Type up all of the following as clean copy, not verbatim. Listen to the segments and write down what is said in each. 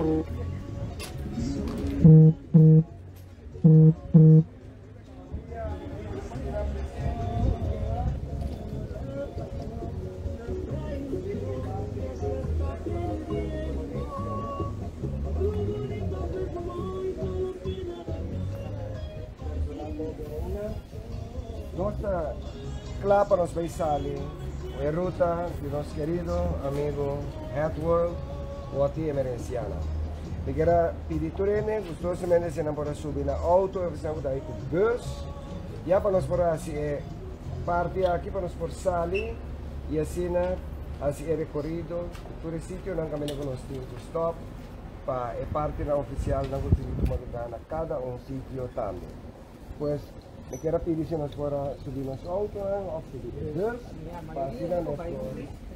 Nos ta kla pa nos bai sali e ruta di nos kerido amigo Head World Watty Emerenciana. Mi kier a pidi tur hende gustosamente si nan por a subi na auto of esnan ku ta bai ku bus ya pa nos por hasi e parti aki pa nos por sali y asina hasi e rekorido tur e sitionan kaminda ku nos tin ku stop pa e partinan ofisialnan ku tin ku tuma luga na kada un sitio tambe. Pues mi kier a pidi si nos por a subi nos autonan of subi e bus pa asina nos por.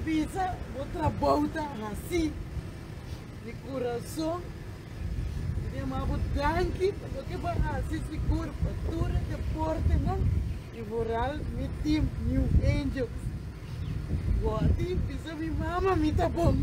bisa, bo trabou ta hasi. Di kurason, mi ta yama bo danki pa loke bo a hasi sigur pa tur e deportenan i vooral mi team New Angels. Wòrdi bisa mi mama mi ta bon.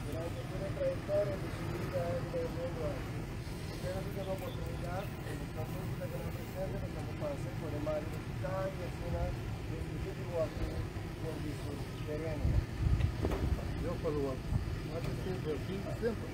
Durante tur e trayectoria di su bida riba e mundo aki. Espero di tin oportunidad y nos ta mucho ta keda presente pa esnan por pasa y pone man riba su caha y asina despedí di Joaquin for di su tereno. Yo follow up. Mata sempre aqui, sempre.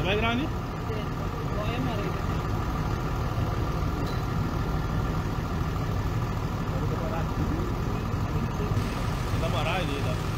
Bai grandi? Ta mará ei ta.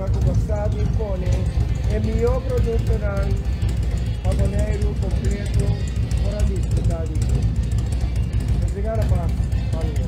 firma ku bo sa di pone e mihó produktonan pa Boneiru kompleto por a disfrutá di dje. Sosegá na pas, Pablo.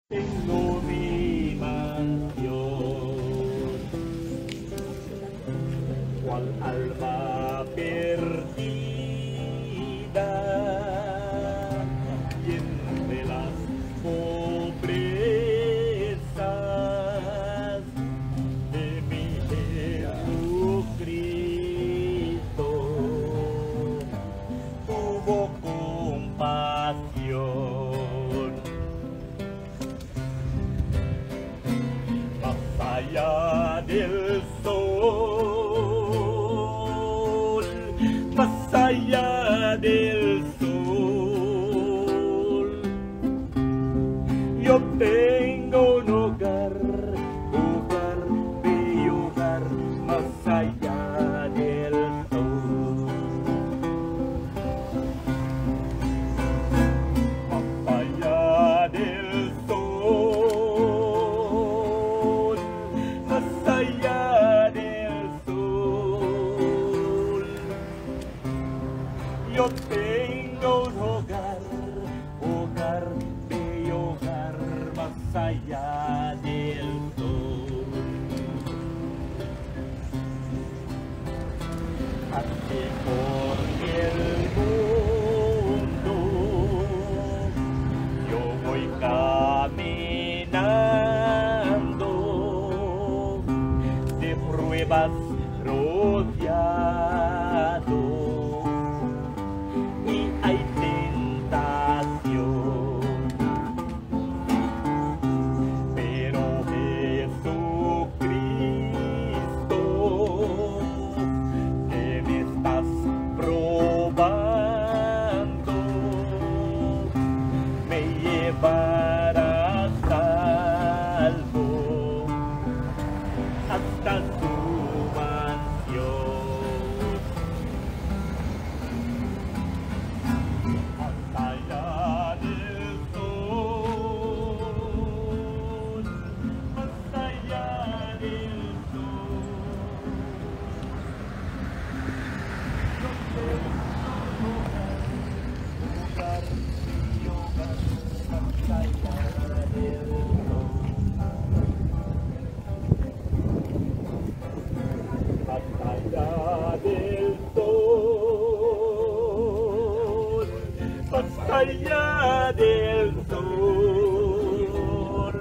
Tengo mi mansión, cual alma perdida y entre las pobrezas de mi Jesucristo tuvo compasión. Más allá del sol, más allá del sol, yo tengo un hogar, hogar, mi hogar, más allá del sol. Más allá del sol, más allá del sol, yo tengo un hogar, hogar, bello hogar, más allá del sol. Ande por el mundo, yo voy caminando, de pruebas rodeado, y hay tentación. Pero Jesucristo, que me estás probando, me llevará salvo hasta su mansión. Hasta allá del sol, más allá del sol. Yo tengo un hogar, hogar, mi hogar, más allá del sol. Más allá del sol, más allá del sol.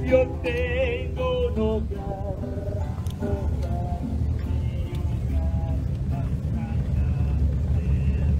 Yo tengo un hogar, hogar, mi hogar, más allá del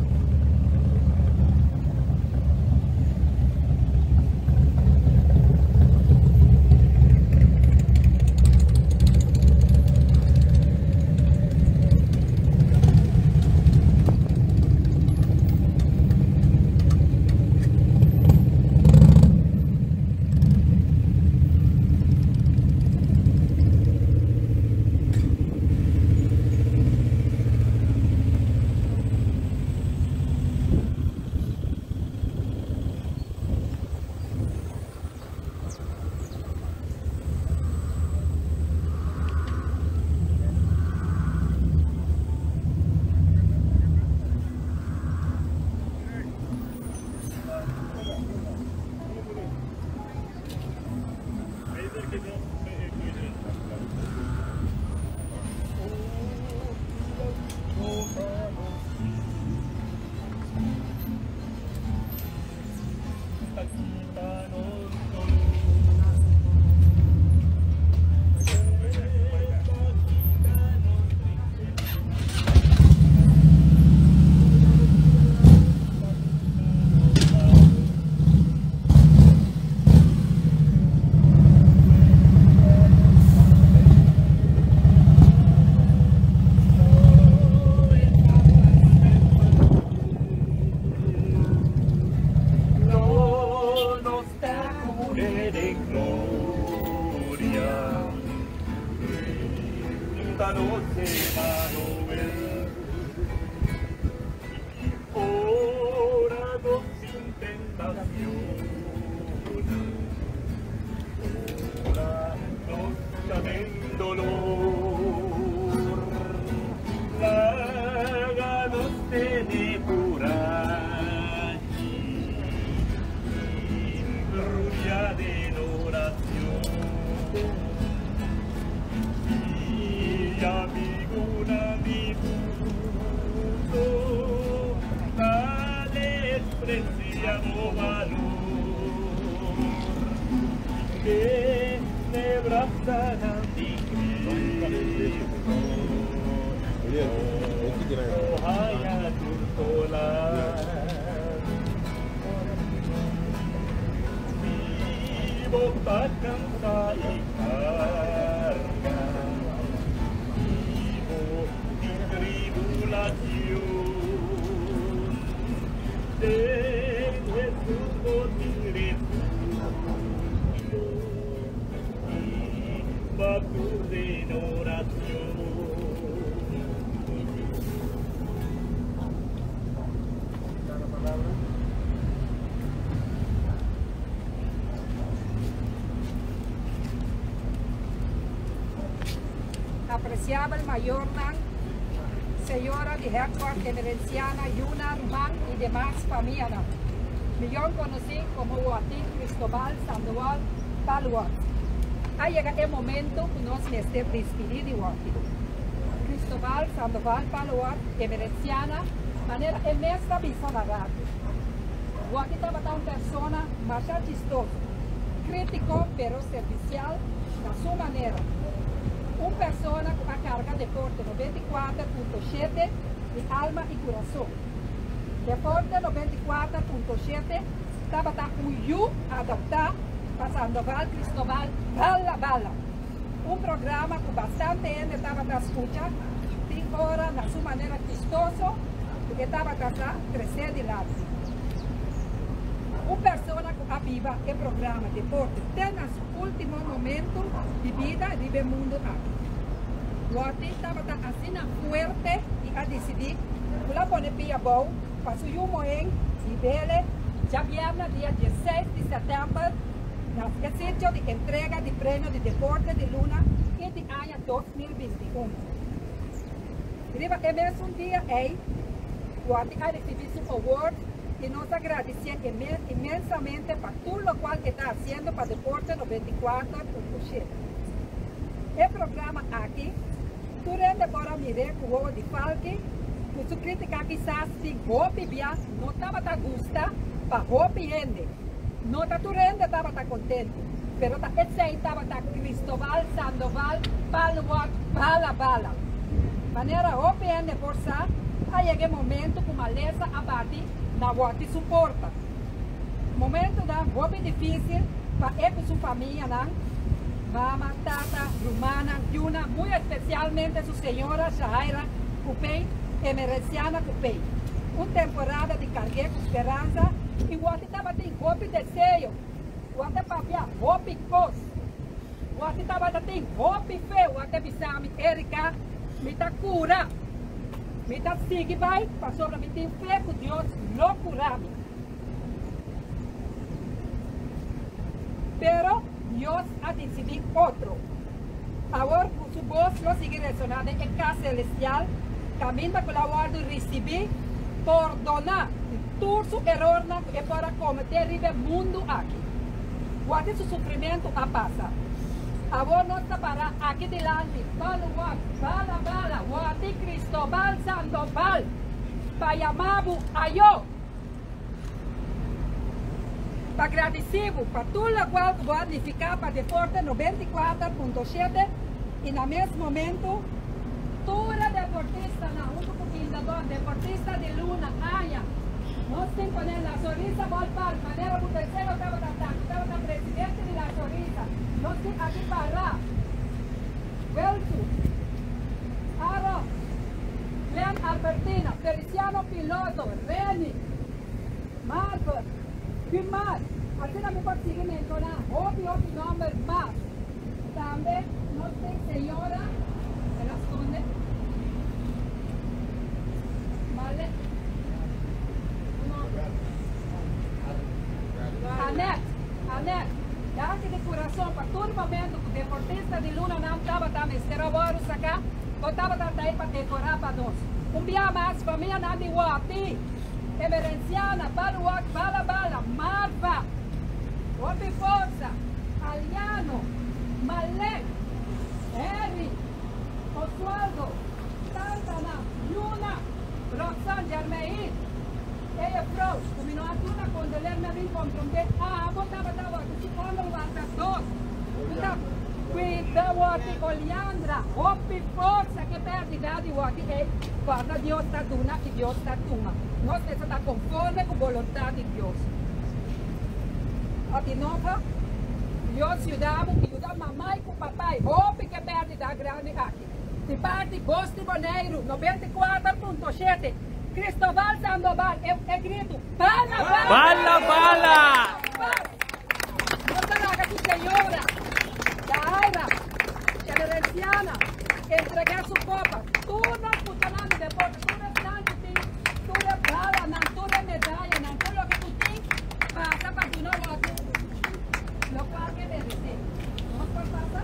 Ta kita nos dolor. Ta kita nos tristesa. Lo nos ta cune den gloria, Junta nos Emmanuel. Ora nos sin tentacion, Ora nos ta den dolor, Laga nos tene curashi, Rudia den oracion. Mi amigunan di mundo ta desprecia bo balor. Den e brasanan di Cristo bo haya tur solas. Si bo ta cansa y carga, si bo tin tribulacion, den Jesus bo tin refugio y batur den oracion. Da la palabra. Apreciabel mayornan, señora di Hertford Emerenciana, Yuna, ruman y demas famianan. Miyon conoci como Joaquin Cristobal Sandoval Paluot. A yega e momento cu nos mester despidi di Joaquin. Cristobal Sandoval Paluot Emerenciana, manera e mes ta bisa na radio. Joaquin tabata un persona masha chistoso, critico pero servicial na su manera. Un persona cu a carga Deporte 94.7 di alma y curason. Deporte 94.7 tabata un yu adopta pa Sandoval Cristobal Bala Bala. Un programa cu bastante hende tabata scucha tin ora na su manera chistoso cu e tabata sa trece dilanti. Un persona cu a biba e programa Deporte te na su ultimo momento di bida riba e mundo aki. Watty tabata asina fuerte y a dicidi cu la pone pia abou pa su yu mohen hibele djabièrnè dia dieseis di sètèmber na e sitio di entrega di premio di deporte di luna y di aña 2021. Riba e mesun dia ei, Watty a ricibi su award y nos a gradicié inmensamente pa tur locual e ta haciendo pa Deporte 94.7. E programa aki, tur hende por a mir'é cu wowo di falki, cu su critica kisas tin hopi bia no tabata gusta pa hopi hende. No ta tur hende tabata contento, pero ta esey tabata Cristobal Sandoval Paluwat Bala Bala. Manera hopi hende por sa, a yega e momento cu malesa a bati na Watty su porta. Momentonan hopi dificil pa e cu su famianan, mama, tata, rumannan, yunan, muy especialmente su señora Shahaira Cupey, Emerenciana Cupey. Un temporada di cargu'e cu speransa y Watty tabatin hopi deseo, Watty a papia hopi cos, Watty tabata tin hopi fe, Watty a bisa mi, Erika, mi ta cura, mi ta sigui bay pasobra mi tin fe cu Dios lo cura mi. Pero Dios a dicidi otro. Awor cu su bos lo sigui resona den e cas celestial, caminda cu lo a wordo ricibi, pordona di tur su erornan cu e por a comete riba e mundo aki. Wak su sufrimento a pasa. Awor nos ta para aki dilanti, Paluwak, Bala Bala, Wati Cristobal Sandoval, pa yama bo ayo. Pa gradisí bo pa tur lokual ku bo a nifiká pa Deporte 94.7 i na mes momentu tur e deportistanan huntu ku Kinderdon Deportista di Luna aña nos tin pone La Sonrisa Ballpark manera ku Tercero tabata ta ku tabata presidente di La Sonrisa nos tin aki pará Weltu Aaron Glenn Albertina Feliciano Piloto Reni Marcos, Tin mas. Asina mi por sigui menshoná hopi hopi nòmber mas. Tambe nos tin señora, el a skonde, Marle, su nòmber? Anet, Anet, danki di kurason pa tur momento ku deportista di lunanan tabata mester a wòrdu saká, bo tabata ta ei pa dekorá pa nos. Un bia mas, famianan di Wòti! Emerenciana, Baluwak, Bala Bala, Marva, Hopi Forsa, Aliano, Malek, Harry, Oswaldo, Tantana, Yuna, Roxanne, Jermein, e juffrouw ku mi no a duna kondoler mi a bin komprondé abo tabata wòrdu su onderwarda dos ku ta kuida wòrdu Oliandra, hopi forsa ke pèrdida di wòrdu ei. Kòrda Dios ta duna i Dios ta tuma. Nos mester ta konforme ku boluntat di Dios. Otinofa, Dios yuda bo i yuda mamai ku papai hopi ke pèrdida grandi aki. Di parti Bos di Boneiru, 94.7, Cristobal Sandoval, e e gritu, Bala bala! Bala bala! Nos ta laga ku señora Yahaira Emerenciana entregá su kopa. Tur nos muchanan di deporte, tur esnan ku tin tur e balanan, tur e medayanan, tur loke ku tin, pasa pa duna wòrdu lokual ke meresé. Nos por pasa?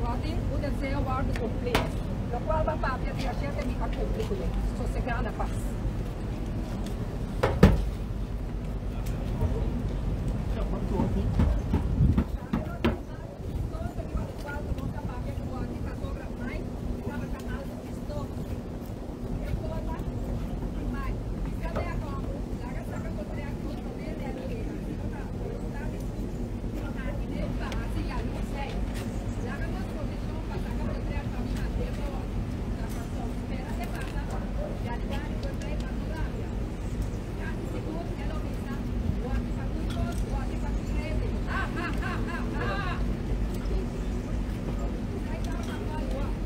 Wòrdu bo deseo wòrdu kumplí. Lokual bo a papia dia shete mi a kumpli kuné. Sosegá na pas. Casi sigur e lo bisa, Wòrdu pa tur kos, wòrdu pa tur hende. Ha, ha, ha, ha, ha! Esei tabata mooi wòrdu.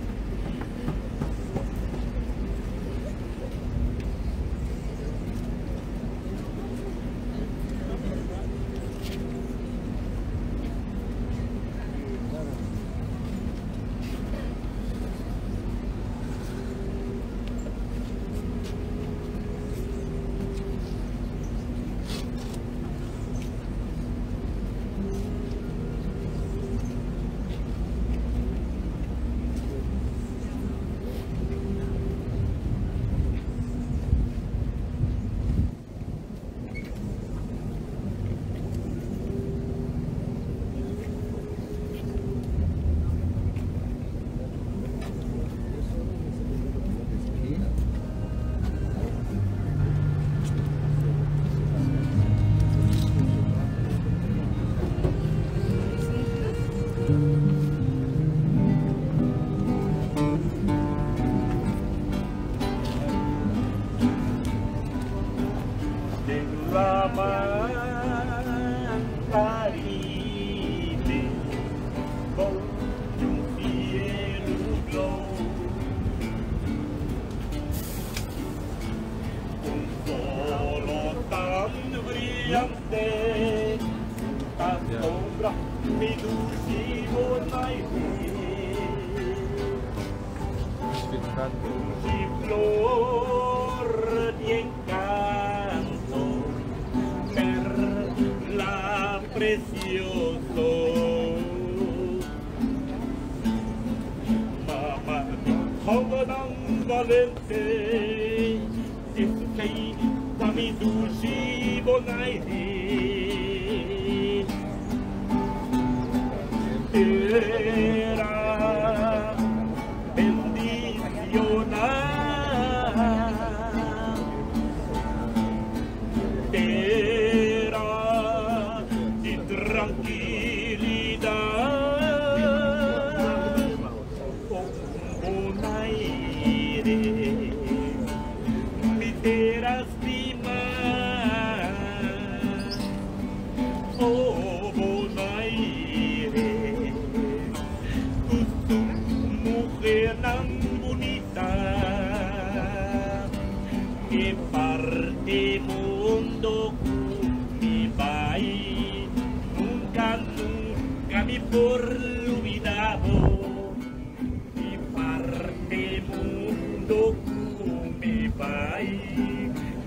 Den laman Caribe, bou di un cielo blou. Un solo tan brillante ta sombra mi dushi Bonaire. Dushi flor di encanto, perla precioso. Mama hobennan valente, esei ta mi dushi Bonaire. Tera bendiciona. Tera di trankilidat. Oh Bonaire, mi tera stimá. Oh Bonaire, ku su muhénan bunita. E parti mundu ku mi bai, nunka, nunka mi por lubidá bo. E parti mundu ku mi bai,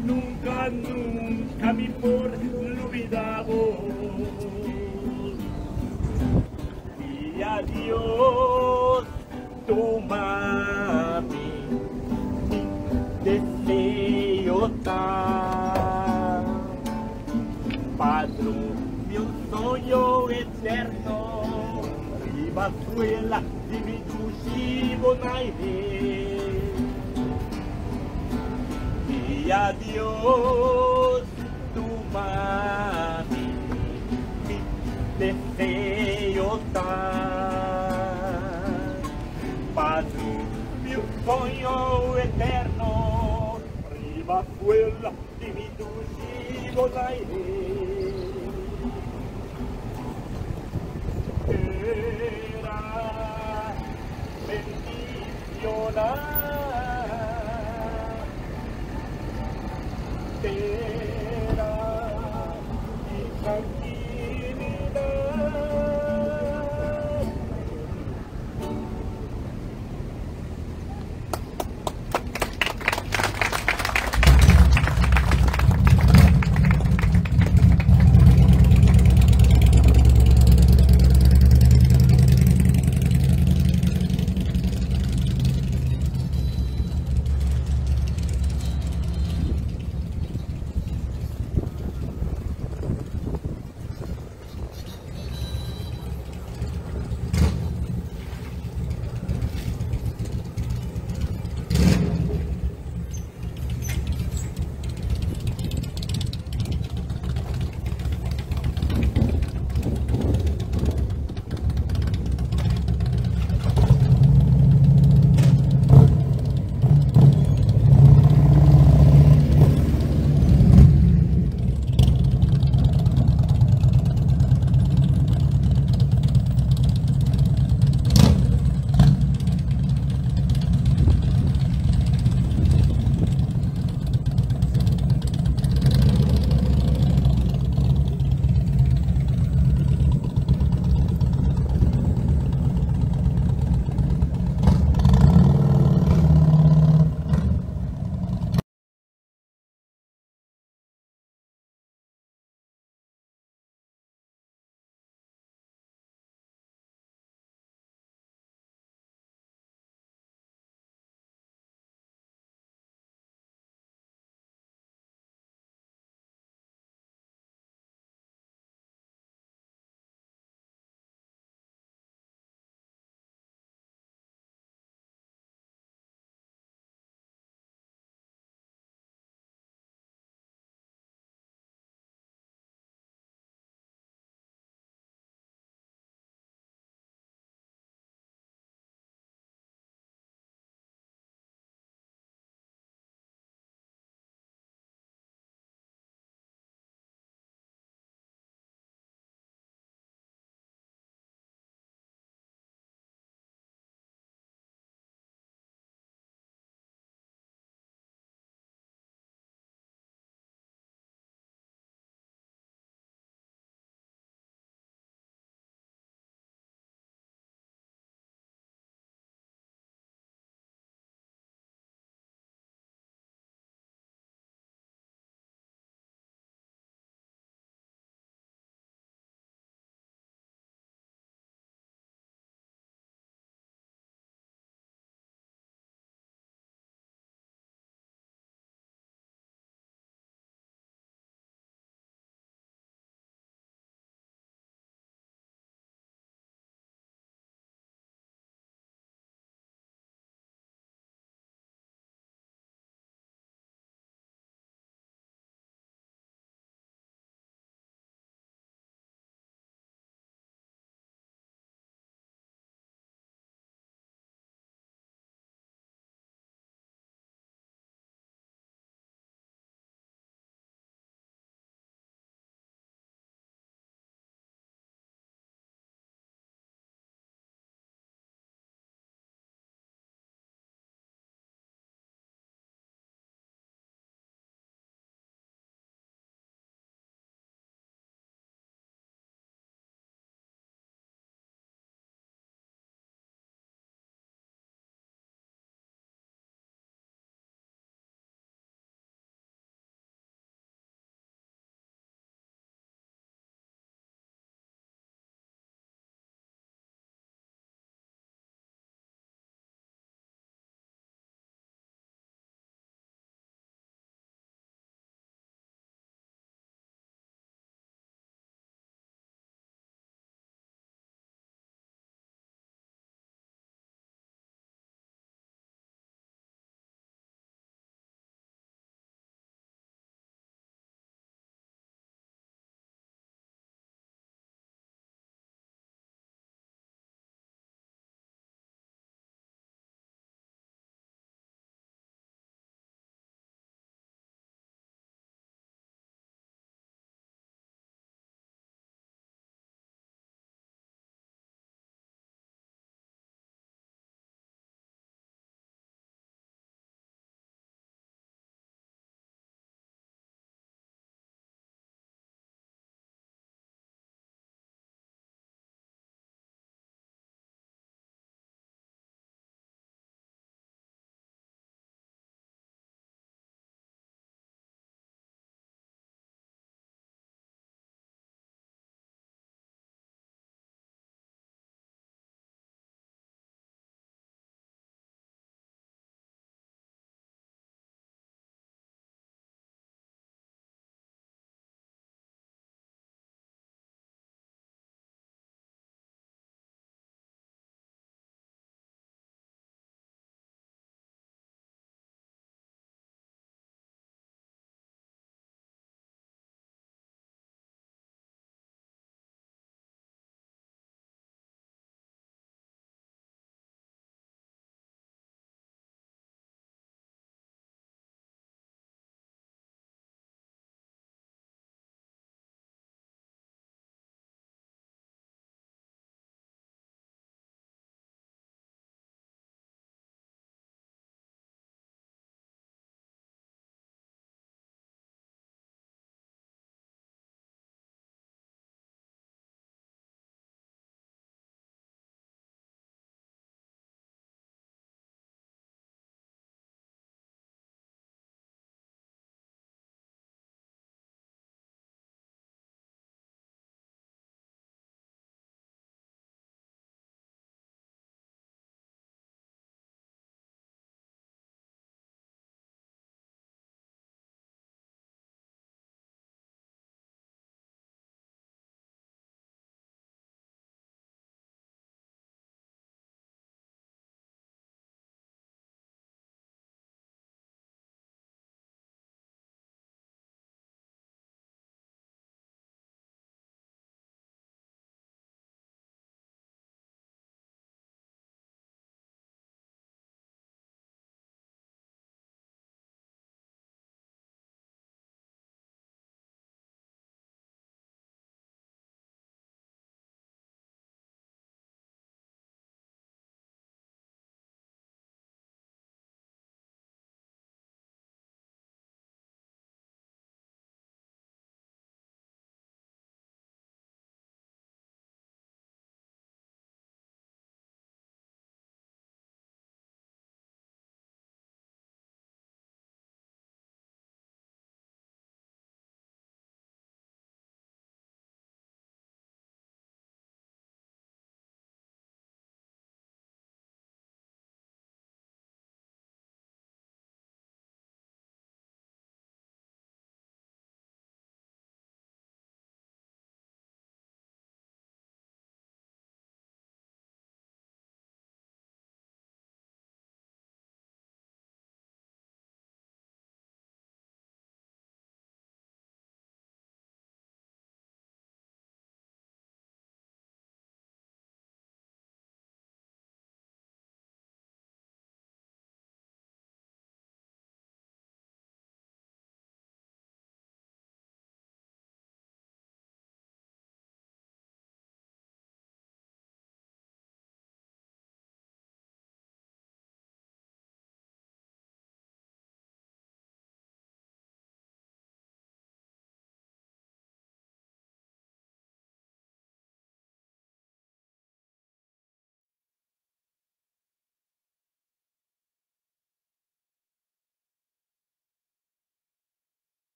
nunka, nunka mi por lubidá bo. I adios, tuma mi, mi deseo ta. Pa drumi un soño eterno, riba suela di mi dushi Bonaire. I adios, tuma mi, mi deseo ta. Pa drumi un soño eterno, riba suela di mi dushi Bonaire. Tera bendishoná. Tera di trankilidat.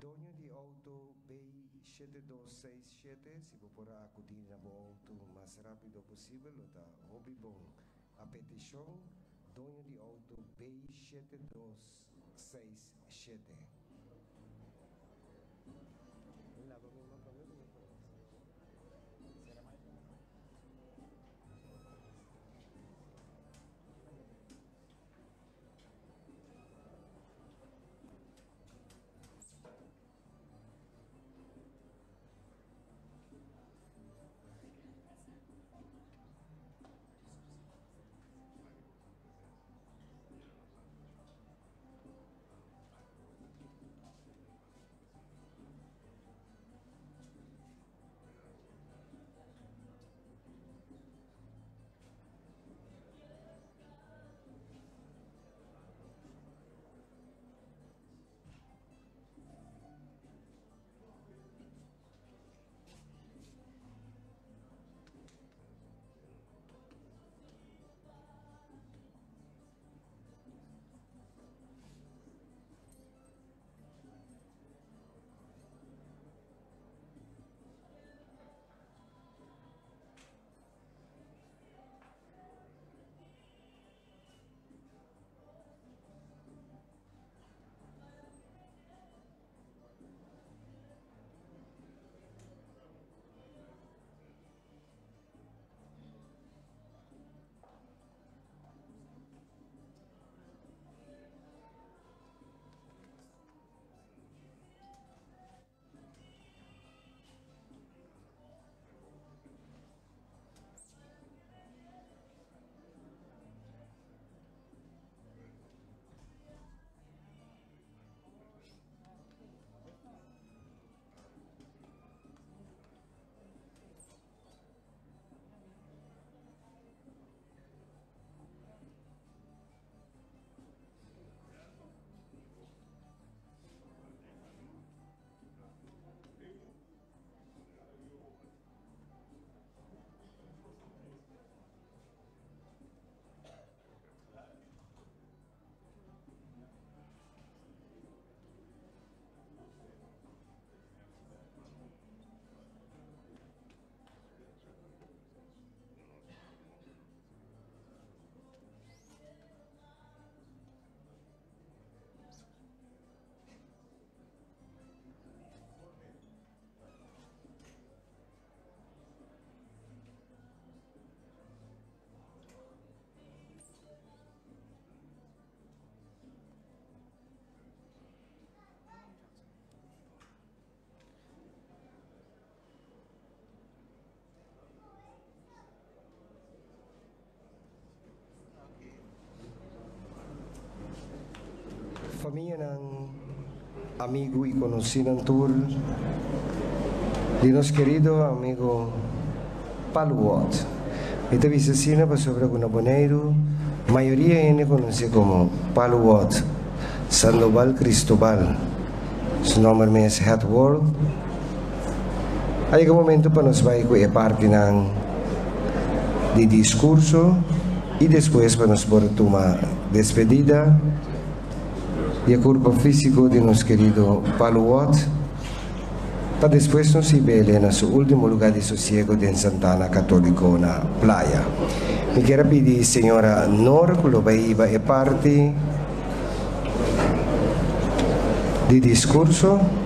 Doño di auto B7267, si bo por a acudi na bo auto mas rapido posibel lo ta hopi bon. A peticion, doño di auto B7267. Famianan, amigu y conocinan tur di nos querido amigo Paluwot. Mi ta bisa asina pasobra cu na Boneiru mayoria hende conoce como Paluwot Sandoval Cristobal. Su nomber mes Het World. A yega momento pa nos bai cu e partinan di discurso y despues pa nos por tuma despedida di e curpo fisico di nos querido Paluwot pa despues nos hib'ele na su ultimo lugar di sosiego den Santana Catolico na Playa. Mi kier a pidi señora Nor cu lo bai hiba e parti di discurso.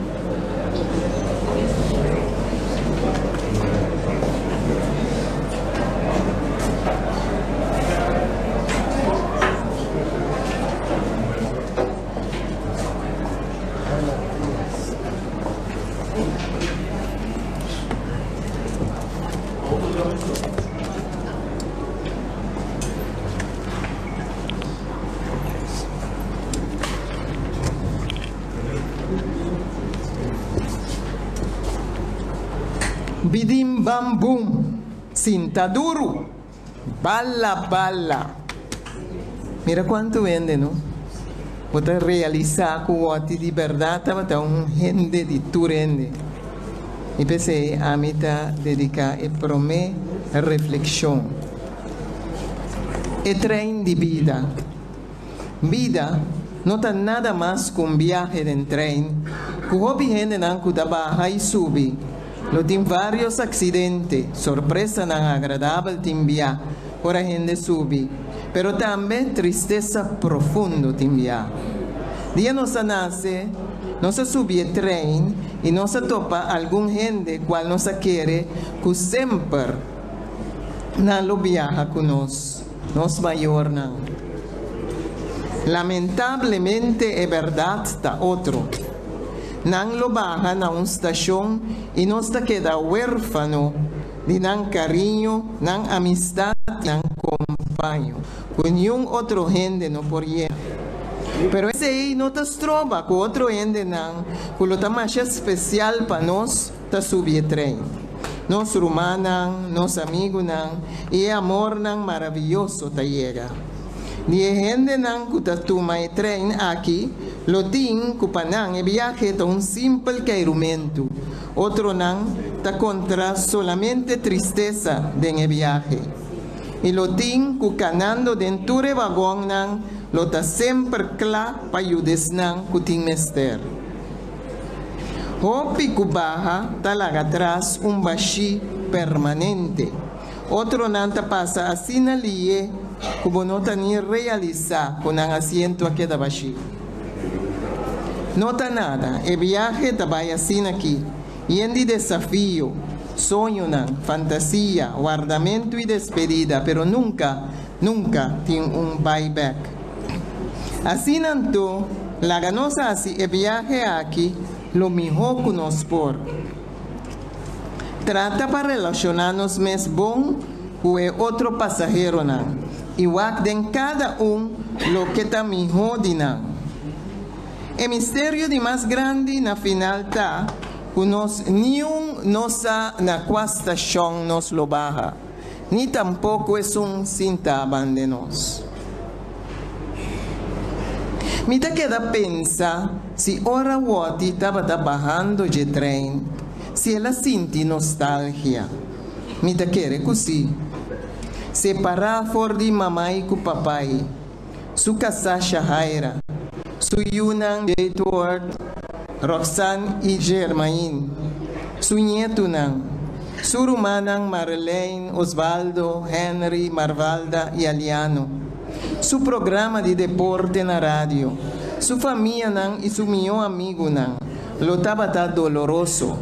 Bidim bam bum, sinta duru, bala bala. Mira kuantu hende no. Bo ta realisá ku wòti di bèrdat tabata un hende di tur hende. I p'esei ami ta dediká e promé reflekshon. E trein di bida. Bida no ta nada mas ku un biahe den trein ku hopi hendenan ku ta baha i subi. Lo tin vários aksidente, sorpresanan agradabel tin bia ora hende subi, pero tambe tristesa profundo tin bia. Dia nos a nase, nos a subi e trein i nos a topa algun hende kual nos a kere ku semper nan lo biaha ku nos, nos mayornan. Lamentablemente e bèrdat ta otro. Nan lo baha na un stashon i nos ta keda huérfano di nan kariño, nan amistat i nan kompaño ku niun otro hende no por yena. Pero esei no ta stroba ku otro hendenan ku lo ta masha spesial pa nos ta subi e trein. Nos rumannan, nos amigunan i e amornan maravioso ta yega. Di e hendenan ku ta tuma e trein aki lo tin ku pa nan e biahe ta un simpel keirumentu, otronan ta kontra solamente tristesa den e biahe. I lo tin ku kanando den tur e wagonnan lo ta semper kla pa yuda esnan ku tin mester. Hopi ku baha ta laga tras un bashí permanente. Otronan ta pasa asina lié ku bo no ta ni realisá ku nan asiento a keda bashí. No ta nada, e biahe ta bai asina aki, yen di desafio, soñonan, fantasia, wardamentu i despedida, pero nunka, nunka tin un bai bèk. Asina anto, laga nos hasi e biahe aki lo mihó ku nos por. Trata pa relashoná nos mes bon ku e otro pasaheronan i wak den kada un loke ta mihó di nan. E misterio di mas grandi na final ta ku nos niun no sa na kua stashon nos lo baha, ni tampoko esun sinta banda nos. Mi ta keda pensa si ora Wotty tabata bahando dje trein, si el a sinti nostalgia. Mi ta kere ku si. Separá for di mamai ku papai, su kasá Shahaira, su yunan Jadeward, Roxanne i Germain, su ñetunan, su rumannan Marlene, Osvaldo, Henry, Marvalda i Aliano, su programa di deporte na radio, su famianan i su mihó amigunan, lo tabata doloroso.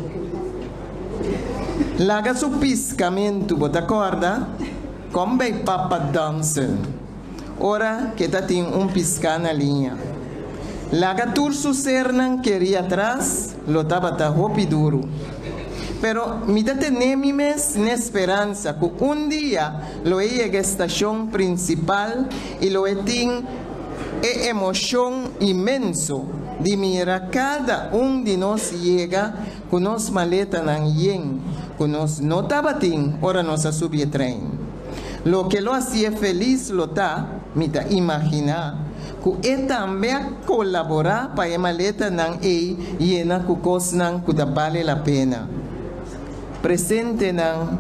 Laga su piskamentu, bo ta kòrda? Kon bay Papa Dunson ora ke ta tin un piská na liña. Laga tur su sernan kerí atras lo tabata hopi duru. Pero mi ta tene mi mes n'e speransa ku un dia lo e yega e stashon prinsipal i lo e tin e emoshon inmenso di mira kada un di nos yega ku nos maletanan yen ku nos no tabatin ora nos a subi e trein. Loke lo hasié felis lo ta, mi ta imaginá, ku e tambe a kolaborá pa e maletanan ei yena ku kosnan ku ta bale la pena. Presentenan,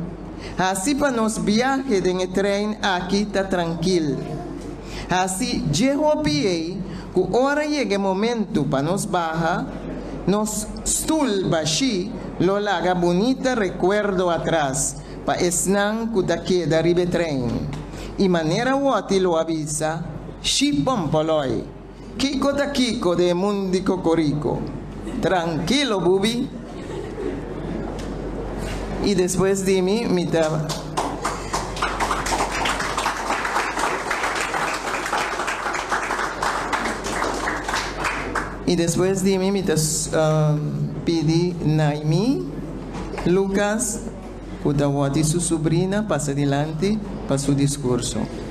hasi pa nos biahe den e trein aki ta trankil. Hasi dje hopi ei ku ora yega e momentu pa nos baha, nos stul bashí lo laga bunita rekuerdo atras pa esnan ku ta keda riba e trein. I manera Wòti lo a bisa, Shi pòmpòlòi, kiko ta kiko den e mundi kokoriko? Trankilo, bubi! I despues di mi, mi ta. I despues di mi, mi ta pidi Naimi Lucas, ku ta wòrdu su subrina, pasa dilanti pa su diskurso.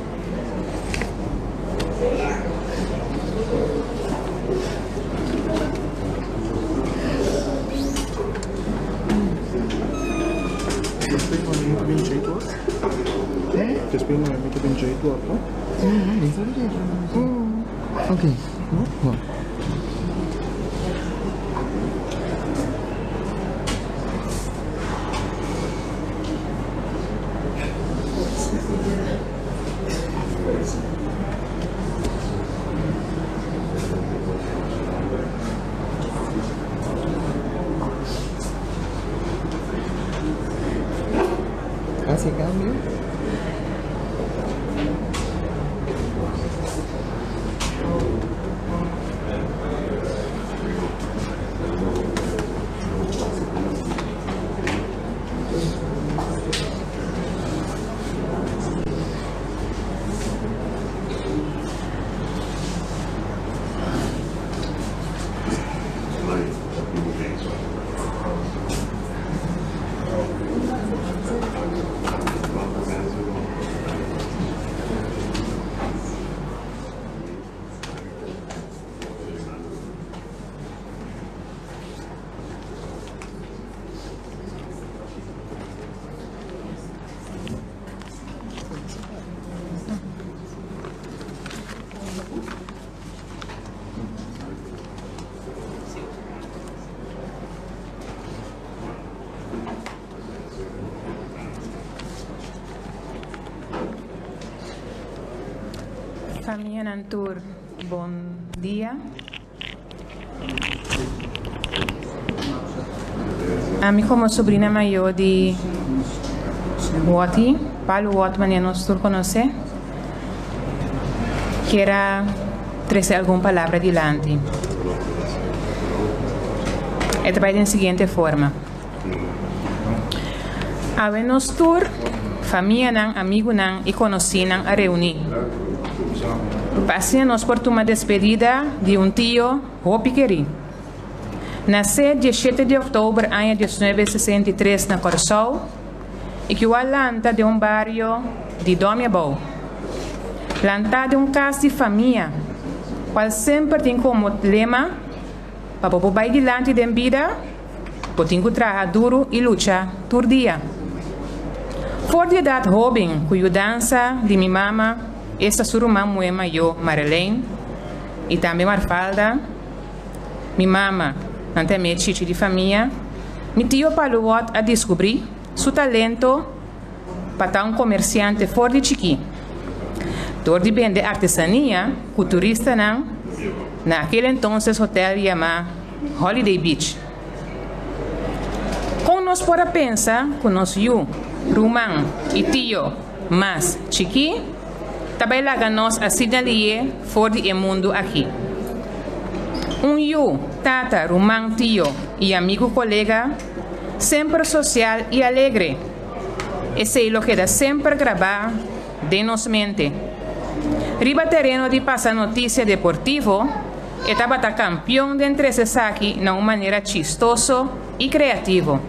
Hasi cambio. Famianan tur bon dia. Ami komo sobrina mayó di Wotty, Palu Wot manera nos tur konosé, kier a trese algun palabra dilanti. E ta bai den siguiente forma. Awe nos tur, famianan, amigunan i konosínan a reuní pa asina nos por tuma despedida di un tio hopi kerí. Nasé dieshete di òktober aña diesnuebe sesenta i tres na Kòrsou i ku a lanta den un bario di Dòmiabou. Lantá den un kas di famia, kual semper tin komo lema, Pa bo por bai dilanti den bida, bo tin ku traha duru i lucha tur dia. For di edat hóben, ku yudansa di mi mama, esta su ruman muhé mayó Marelene, i tambe Marfalda, mi mama, nan ta e mei chichi di famia, mi tio Paluwòt a diskubrí su talento pa ta un komersiante for di chikí. Dor di bende artesania ku turistanan na akel entonces hotel yamá Holiday Beach. Kon nos por a pensa ku nos yu, ruman i tio mas chikí ta bai laga nos asina lié for di e mundu akí? Un yu, tata, ruman, tio i amigu kolega semper sosial i alegre. Esei lo keda semper grabá den nos mente. Riba tereno di pasa notisia deportivo, e tabata kampion den trese esaki na un manera chistoso i kreativo.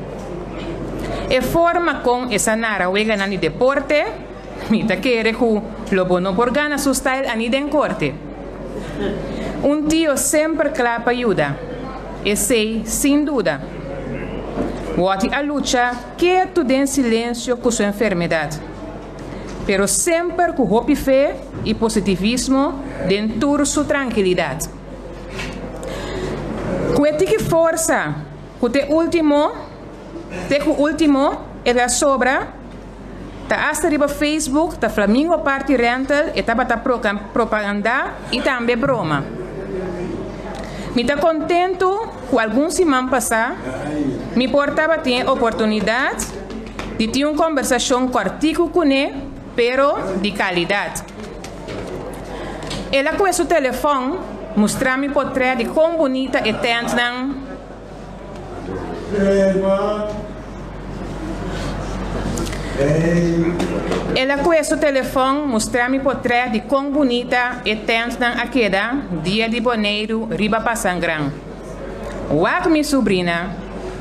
E forma kon e sa nara weganan di deporte, mi ta kere ku lo bo no por gana su style ani den korte. Un tio semper kla pa yuda, esei sin duda. Wòti a lucha ketu den silensio ku su enfermedat, pero semper ku hopi fe i positivismo den tur su trankilidat. Ku e tiki forsa ku te último, te ku último el a sobra, ta asta riba Facebook ta Flamingo Party Rental e tabata propagandá i tambe broma. Mi ta kontentu ku algun siman pasá mi por tabatin e oportunidat di tin un kombersashon kòrtiku kuné pero di kalidat. El a kue su telefòn mustra mi potrèt di kon bunita e tèntnan. El a kue su telefòn mustra mi potrèt di kon bunita e tèntnan a keda dia di Boneiru riba Pasangran. Wak mi subrina,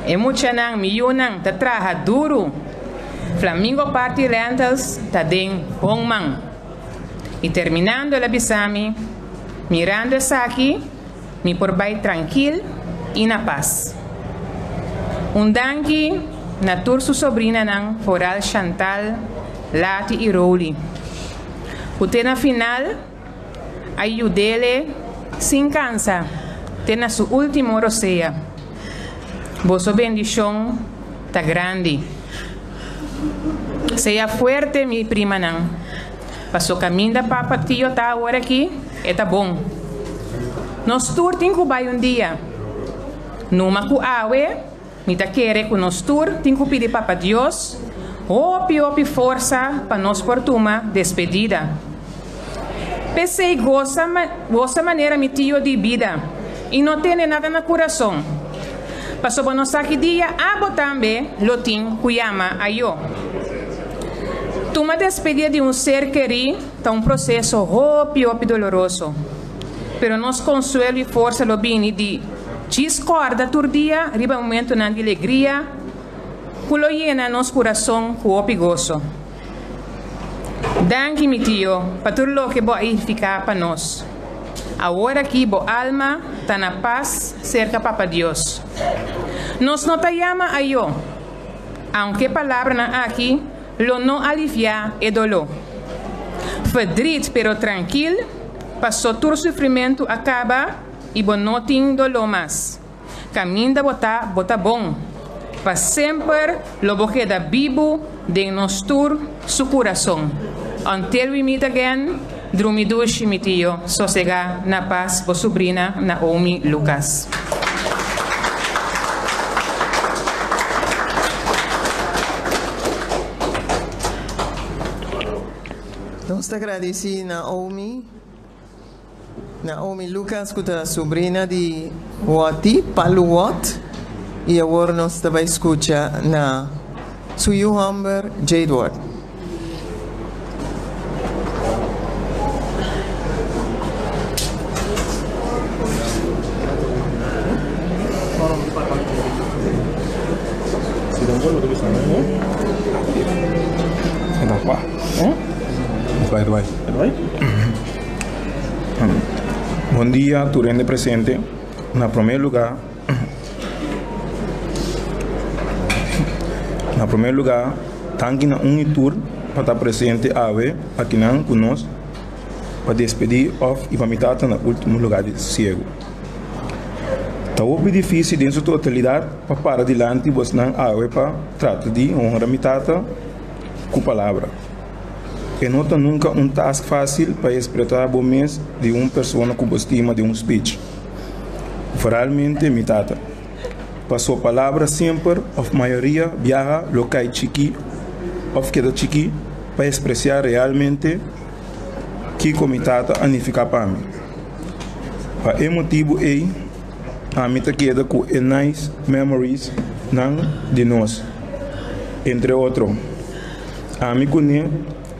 e muchanan mi yunan ta traha duru. Flamingo Party Rentals ta den bon man. I terminando el a bisa mi, Mirando esaki, Mi por bai trankil i na pas. Un danki na tur su sobrinanan foral Chantal, Lati i Roly ku te na final a yud'ele sin kansa te na su ultimo rosea. Boso bendishon ta grandi. Sea fuerte mi primanan. Paso kaminda papa tio ta awor aki, e ta bon. Nos tur tin ku bai un dia. Numa ku awe, mi ta kere ku nos tur tin ku pidi Papa Dios hopi hopi forsa pa nos por tuma despedida. P'esei gosa gosa manera mi tio di bida i no tene nada na kurason. Pasobra nos sa ki dia abo tambe lo tin ku yama ayó. Tuma despedida di un ser kerí ta un proseso hopi hopi doloroso. Pero nos konsuelo i forsa lo bini di djis kòrda tur dia riba e momentunan di legria ku lo yena nos kurason ku hopi goso. Danki, mi tio, pa tur loke bo a edifiká pa nos. Awor aki bo alma ta na pas serka Papa Dios. Nos no ta yama ayó, aunke palabranan aki lo no aliviá e doló. Verdriet pero trankil, pasó tur sufrimentu a kaba i bo no tin doló mas. Kaminda bo ta, bo ta bon. Pa semper lo bo keda bibu den nos tur su kurason. Until we meet again, drumi dushi mi tio, sosega na pas bo subrina Naomi Lucas. Nos ta gradisí Naomi. Naomi Lucas ku ta subrina di Wotty, Palu Wot, i awor nos ta bai skucha na su yu hòmber Jade Ward. Bon dia tur hende presente. Na prome luga na prome luga tanki na un y tur pa ta presente awe akinan ku nos pa despedi of y pa mi tata na ultimo luga di sosiego. Ta hopi dificil den su totalidad pa para dilanti bosnan awe pa trata di honra mi tata ku palabra. E no ta nunka un task fásil pa ekspresá bo mes di un persona ku bo stima den un speech. Vooralmente mi tata. Paso palabra semper òf mayoria biaha lo kai chikí òf keda chikí pa ekspresá realmente kiko mi tata a nifiká pa mi. Pa e motibu ei ami ta keda ku e nice memories nan di nos, entre otro. Ami ku ne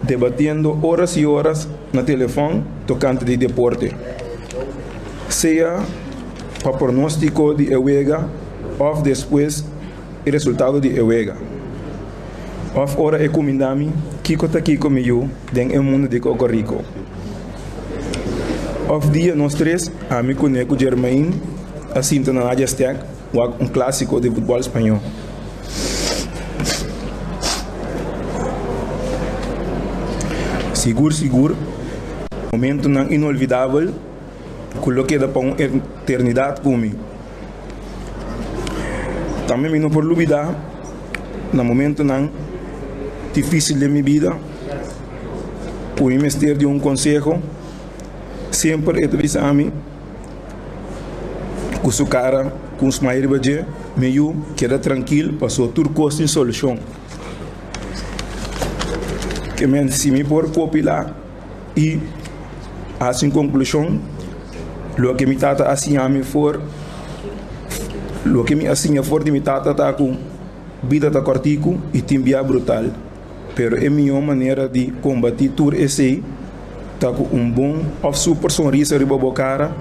debatiendo oras i oras na telefòn tokante di deporte, sea pa pronóstiko di e wega òf despues e resultado di e wega. Òf ora e kuminda mi kiko ta kiko mi yu den e mundu di kokoriko. Òf dia nos tres, ami ku ne ku Jermaine, a sinta na Nadia Stek wak un klásiko di futbòl spañó. Sigur sigur momentunan inolvidabel ku lo keda pa un eternidat ku mi. Tambe mi no por lubida na momentunan difisil den mi bida ku mi mester di un konseho, semper e ta bisa ami. Ku su kara ku un smile riba dje, mi yu, keda trankil paso tur kos tin solushon. Ke men si mi por kopilá i hasi un konklushon, loke mi tata a siña mi for, loke mi a siña for di mi tata ta ku bida ta kòrtiku i tin bia brutal. Pero e mihó manera di kombatí tur esei ta ku un bon òf super sonrisa riba bo kara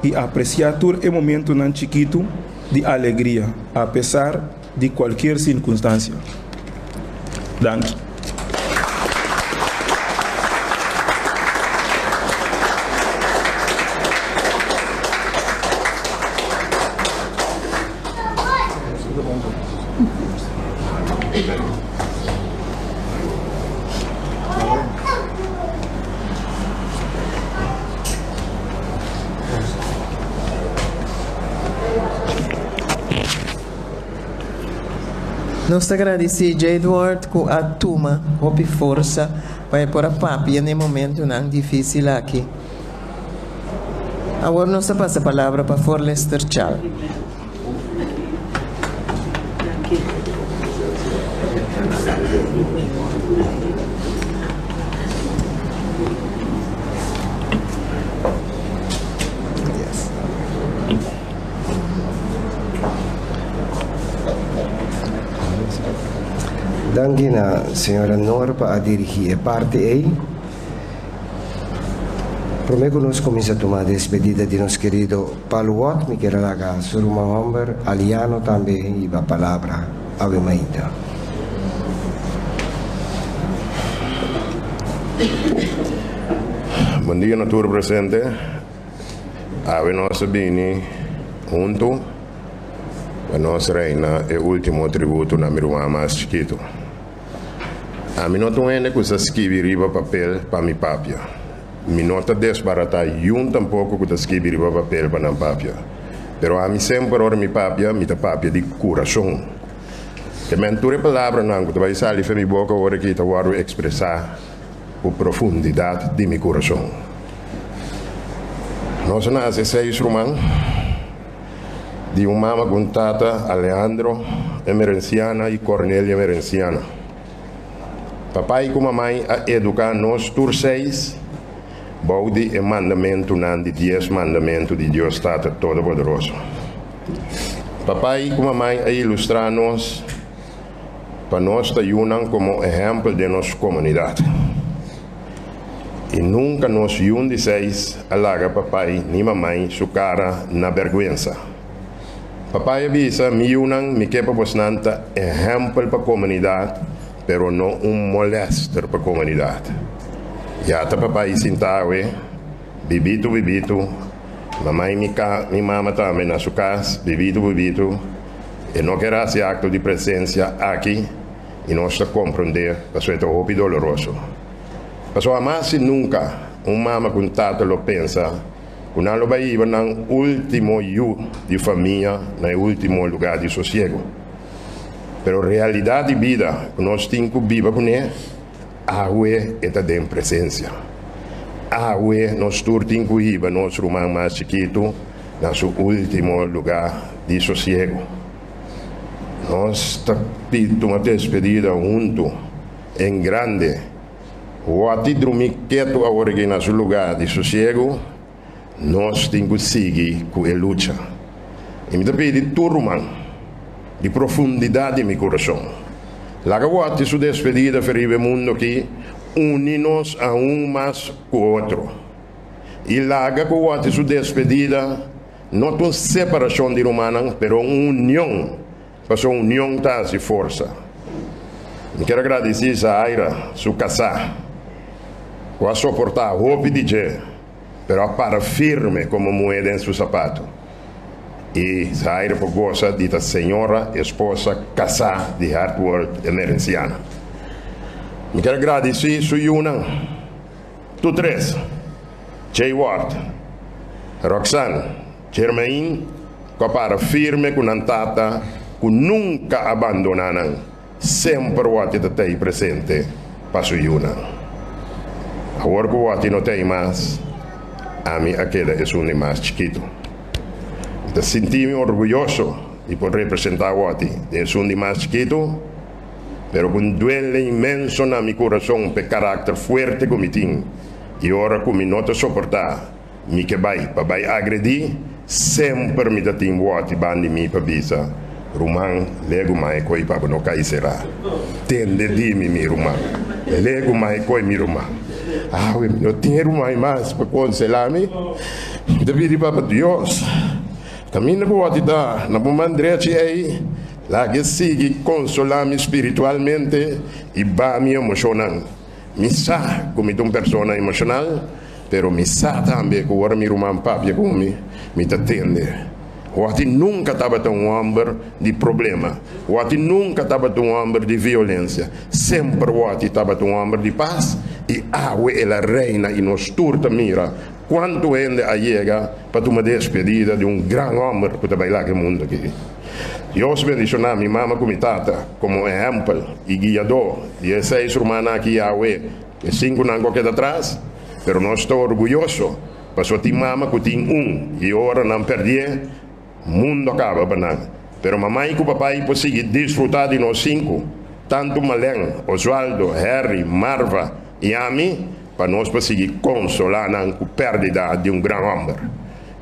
i apresiá tur e momentunan chikitu di alegria apesar di kualkier sirkunstansia. Danki. Nos ta gradisí Jadeward ku a tuma hopi forsa pa e por a papia na e momentunan difísil aki. Awor nos ta pasa palabra pa Forlester Chal. Danki na señora Noor pa a dirigi e parti ei. Prome ku nos kuminsá tuma despedida di nos kerido Palu Wot, mi kier a laga su ruman hòmber Aliano tambe hiba palabra awe mainta. Bon dia na tur presente. Awe nos a bini huntu pa nos reina e ultimo tributo na mi ruman mas chikitu. Ami no ta un hende ku sa skibi riba papel pa mi papia. Mi no ta desbaratá yun tampoko ku ta skibi riba papel pa nan papia. Pero ami semper ora mi papia, mi ta papia di kurason. Te men tur e palabranan ku ta bai sali fe mi boka ora ki ta wòrdu ekspresá ku profundidat di mi kurason. Nos a nase seis ruman di un mama ku un tata, Alejandro Emerenciana i Cornelia Emerenciana. Papai ku mamai a eduká nos tur seis bou di e mandamentunan di Dies Mandamentu di Dios Tata Todopoderoso. Papai ku mamai a ilustrá nos pa nos ta yunan komo ehèmpel den nos komunidat. I nunka nos yun di seis a laga papai ni mamai su kara na bèrgwensa. Papai a bisa, Mi yunan, mi ke pa bosnan ta ehèmpel pa komunidat, pero no un molèster pa komunidat. Ya ta papai sinta awe, bibitu bibitu, mamai mi ka mi mama tambe na su kas, bibitu bibitu, e no ker hasi akto di presensia aki i nos ta komprondé pasobra e ta hopi doloroso. Pasobra hamas i nunka un mama ku un tata lo pensa ku nan lo bai hiba nan último yu di famia na e último lugá di sosiego. Pero realidat di bida ku nos tin ku biba kuné, awe e ta den presensia. Awe nos tur tin ku hiba nos ruman mas chikitu na su último lugá di sosiego. Nos ta pidi tuma despedida huntu en grande. Wòti drumí ketu awor aki na su lugá di sosiegu, nos tin ku sigui ku e lucha. I mi ta pidi tur ruman, di profundidat di mi kurason, laga wòti su despedida fe riba e mundu aki uni nos aun mas ku otro. I laga ku wòti su despedida no ta un separashon di rumannan, pero un union, pasobra union ta hasi forsa. Mi kier a gradisí Zahaira, su kasá, ku a soportá hopi di dje, pero a para firme komo muhé den su sapatu. I Zahaira por gosa di ta señora, esposa, kasá di Hartworth Emerenciana. Mi kier a gradisí su yunan. Tur tres, Jay Ward, Roxanne, Jermaine, ku a para firme ku nan tata ku nunka a bandoná nan, semper Watty ta tei presente pa su yunan. Awor ku Watty no tei mas, ami a keda esun di mas chikitu. Mi ta sinti mi orguyoso di por representá Watty den esun di mas chikitu. Pero ku un duele inmenso na mi kurason p'e karakter fuerte ku mi tin, i ora ku mi no ta soportá, mi ke bai pa bai agredí, semper mi ta tin wòti ban di mi pa bisa, Ruman, legu mai koi pa bo no kai será. Tende di mi, mi ruman. Legu mai koi, mi ruman. Awe mi no tin e ruman mas pa konselá mi. Mi ta pidi Papa Dios, kaminda ku wòti ta na bo man drechi ei, Laga e sigui konsolá mi spiritualmente i baha mi emoshonnan. Mi sa ku mi ta un persona emoshonal, pero mi sa tambe ku ora mi ruman papia ku mi, mi ta tende. Wati nunka tabata un hòmber di problema. Wati nunka tabata un hòmber di violensia. Semper Wati tabata un hòmber di pas, i awe el a reina i nos tur ta mira kuantu hende a yega pa tuma despedida di un gran hòmber ku ta bai laga e mundu aki. Dios bendishoná mi mama ku mi tata komo ehèmpel i guiadó di e seis rumannan aki awe, e sinkunan ku a keda tras, pero nos ta orguyoso pasobra tin mama ku tin un i ora nan pèrdié, Mundo a kaba pa nan. Pero mamai ku papai por sigui disfrutá di nos sinku, tantu Malen, Oswaldo, Harry, Marva i ami, pa nos por sigui konsolá nan ku pèrdida di un gran hòmber.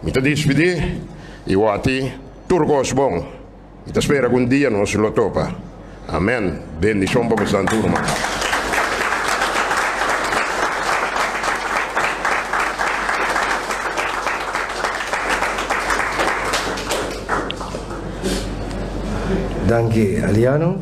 Mi ta dispidí i wòti tur kos bon. Mi ta spera ku un dia nos lo topa. Amèn. Bendishon pa boso tur, ruman. Danki Aliano.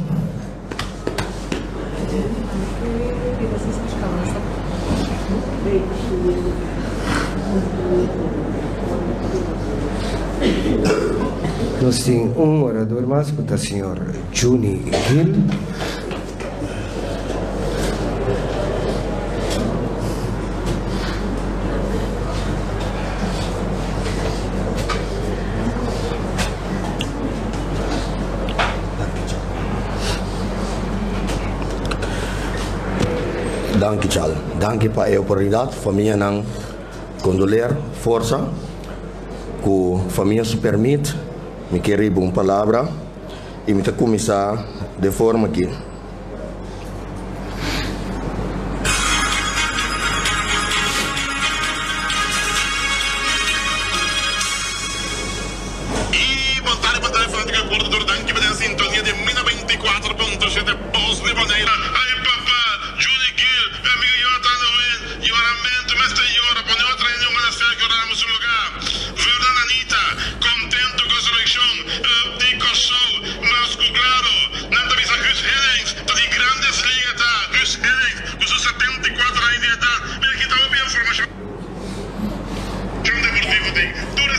Nos tin un orador mas ku ta señor Juni Gil. Danki Chal. Danki pa e oportunidat. Famianan kondoleer, forsa. Ku famia su permit mi ke riba un palabra i mi ta kuminsá den forma aki. Y bon tarde bon tarde fanatico di Porto Duro danki pa den sintonia di Mina 24.7 Bos di Bonaire. Ay papa, Juni Gil, mi amigo Jonathan Lewin, yoramentu mester yora pone otro hende un gana Sergio Ramos su lugar. Vernon Anita, contento cu e seleccion di Corsou, mas cu claro nan ta bisa Guus Hiddink ta di Grandes Liga ta Guus Hiddink cu su 74 aña di edad. Mira kita hopi informacion deportivo tin tur e.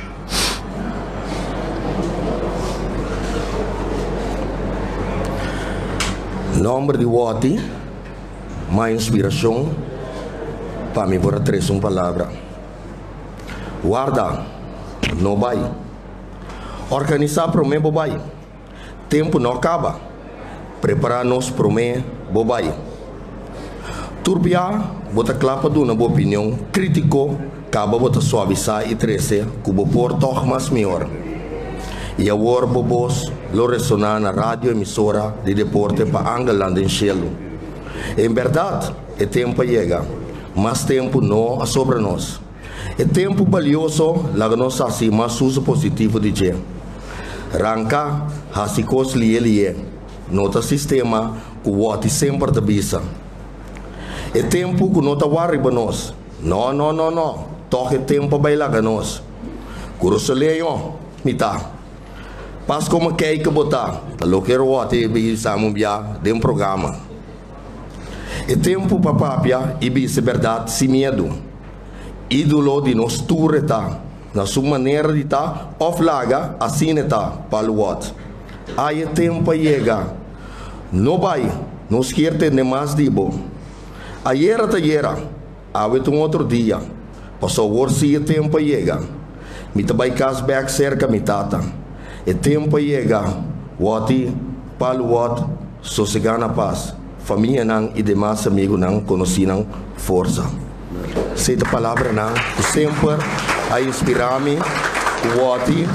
Nomber di Wòti, ma inspirashon pa mi por a trese un palabra. Warda, no bai. Organisá promé bo bai. Tempu no kaba. Prepará nos promé bo bai. Tur bia bo ta kla pa duna bo opinion krítiko, kaba bo ta suavisá i trese ku bo por tòg mas mihor. I awor bo bos lo resoná na radio emisora di deporte pa angelnan den shelu. En bèrdat, e tempu a yega. Mas tempu no a sobra nos. E tempu balioso laga nos hasi mas uso positivo di dje. Ranka, hasi kos lié lié. No ta sistema ku wòti semper ta bisa. E tempu ku no ta wak riba nos. No, no, no, no. Tòg e tempu a bai laga nos. Kurusaleño mi ta. Pas komo kei ke bo ta. Ta loke wòti bisa mi un bia den programa. E tempu pa papia i bisa e bèrdat sin miedu. Ídolo di nos tur e ta, na su manera di ta òf laga asina e ta, Palu Wòt. Ai e tempu a yega. No bai, nos kier tende mas di bo. Ayera ta yera, awe ta un otro dia, paso awor si e tempu a yega. Mi ta bai kas bèk serka mi tata. E tempu a yega, Wòti, Palu Wòt, Sosegá na pas, famianan i demas amigunan konosínan forsa. Esei ta palabranan ku semper a inspirá mi ku wòti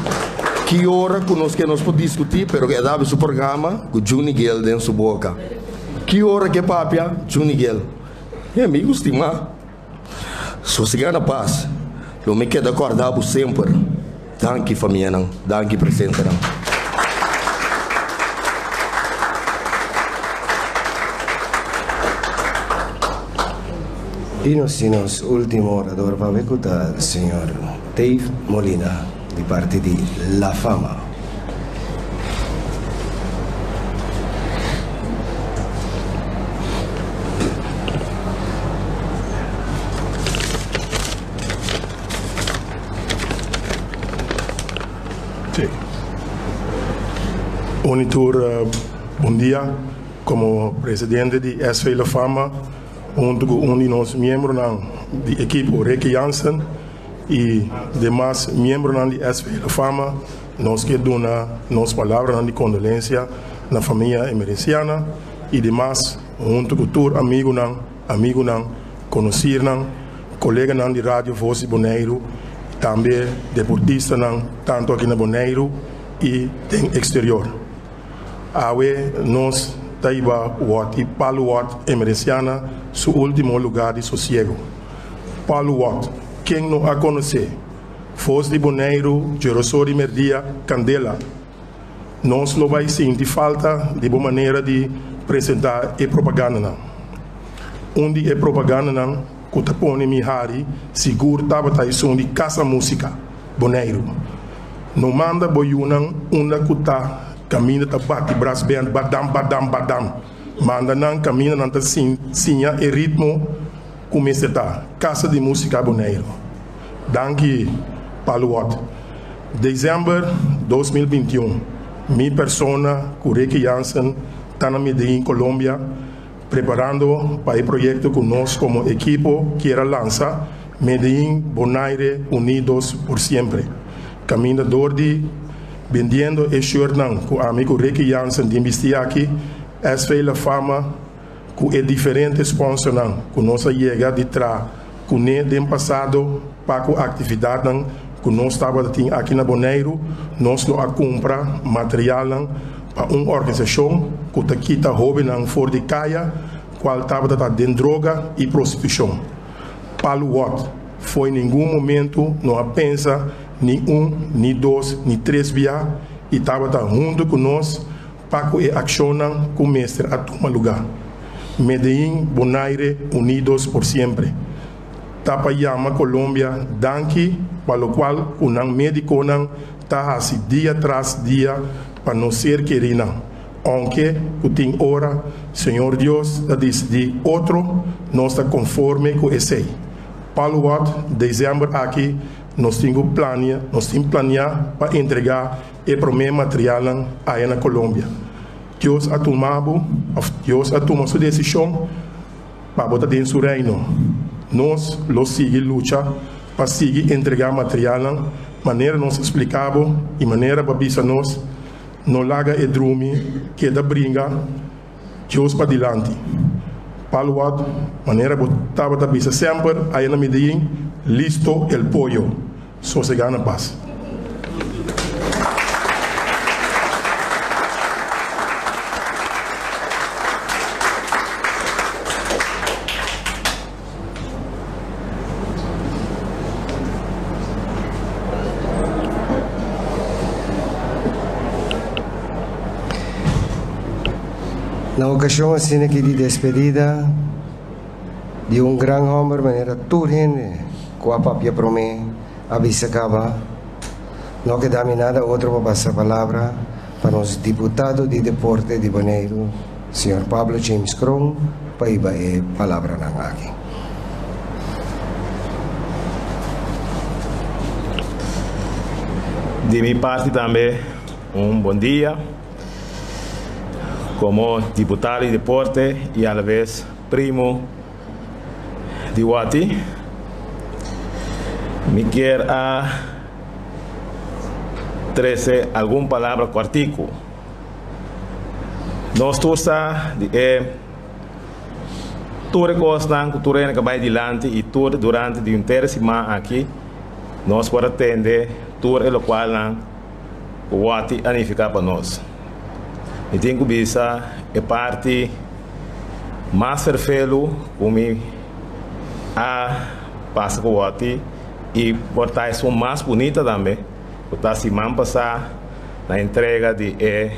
ki ora ku nos ke nos por diskutí, pero ku e daba su programa ku Juni Gill den su boka. Ki ora ke papia Juni Gill? Mi amigu stimá, sosegá na pas. Lo mi keda kòrda bo semper. Danki famianan, danki presentenan. Y nos tin nos ultimo orador pa awe cu ta señor Dave Molina di parti di La Fama. Sí. Un y tur bon dia. Como presidente di SV La Fama hunto cu un di nos miembronan di ekipo Ricky Jansen y demas miembronan di SV La Fama. Nos ke duna nos palabranan di kondolensia na famia Emerenciana i demas huntu ku tur amigunan, amigunan, konosirnan, koleganan di Radio Vos di Boneiru i tambe deportistanan tantu aki na Boneiru i den eksterior. Awe nos ta hiba Wòt i Palu Wòt Emerenciana su último lugá di sosiego. Palu Wòt, ken no a konosé? Vos di Boneiru, Djerosó di Merdia, Kandela. Nos lo bai sinti falta di bo manera di presentá e propagandanan. Un di e propagandanan ku ta pone mi hari sigur tabata esun di Casa Música Boneiru. No manda bo yunan unda ku ta kaminda ta bati brasband badam badam badam. Manda nan kaminda nan ta siña e ritmo ku mester ta. Casa di Música Boneiru. Danki Paluot. December 2021, mi persona ku Ricky Jansen ta na Medellin, Colombia, preparando pa e proyekto ku nos komo ekipo kier a lansa, Medellin Bonaire Unidos por Siempre. Kaminda dor di bendiendo e shirtnan ku ami ku Ricky Jansen tin bisti aki, SV La Fama, Ku e diferente sponsornan ku nos a yega di traha kuné den pasado pa ku aktividatnan ku nos tabata tin aki na Boneiru, nos lo a kumpra materialnan pa un organisashon ku ta kita hóbennan for di kaya kual tabata ta den droga i prostitushon. Palu Wòt, Fo'i ningun momentu no a pensa ni un, ni dos, ni tres bia i tabata huntu ku nos Pa ku e akshonnan ku mester a tuma lugá. Medellín, Bonaire, Unidos por siempre. Ta pa yama Colombia danki pa lokual ku nan medikonan ta hasi dia tras dia pa nos ser kerinan. Ounke ku tin ora Señor Dios ta disidí otro, nos ta konforme ku esei. Paluwat, Desèmber aki nos tin ku plania, nos tin planiá pa entregá E promé materialnan aya na Colombia. Dios a tuma bo, of Dios a tuma su desishon pa bo ta den su Reino. Nos lo sigui lucha pa sigui entregá materialnan manera nos a spliká bo i manera bo a bisa nos, no laga e drumi keda bringa Dios padilanti. Paluat, manera bo tabata bisa semper aya na Medellín, listo el pollo. Sosegá na pas. Na okashon asina ki di despedida di un gran hòmber manera tur hende ku a papia promé a bisa kaba, no keda mi nada otro pa pasa palabra pa nos diputado di deporte di Boneiru, señor Pablo James Kroon, pa hiba e palabranan aki. Di mi parti tambe un bon dia. Komo diputado di deporte i alabes primo di Wati, mi kier a trese algun palabra kòrtiku. Nos tur sa di e tur e kosnan ku tur hende ka bai dilanti i tur durante di henter e siman aki nos por a tende tur e lokualnan ku Wati a nifiká pa nos. Mi tin ku bisa e parti mas ferfelu ku mi a pasa ku Wati i por ta esun mas bunita tambe ku ta siman pasá na entrega di e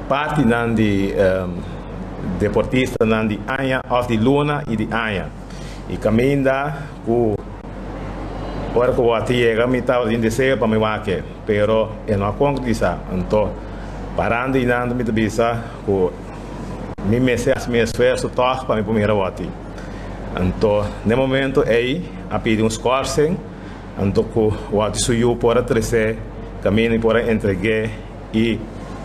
partinan di deportistanan di aña òf di luna i di aña i kaminda ku ora ku Wati yega mi tabatin deseo pa mi wak pero e no a konkretisá. Anto parando einan mi ta bisa ku mi mester hasi mi esfuerso tòg pa mi por mira Wati. Anto n'e momento ei a pidi un skorsing anto ku Wati su yu por a tres'é kaminda i por a entreg'é i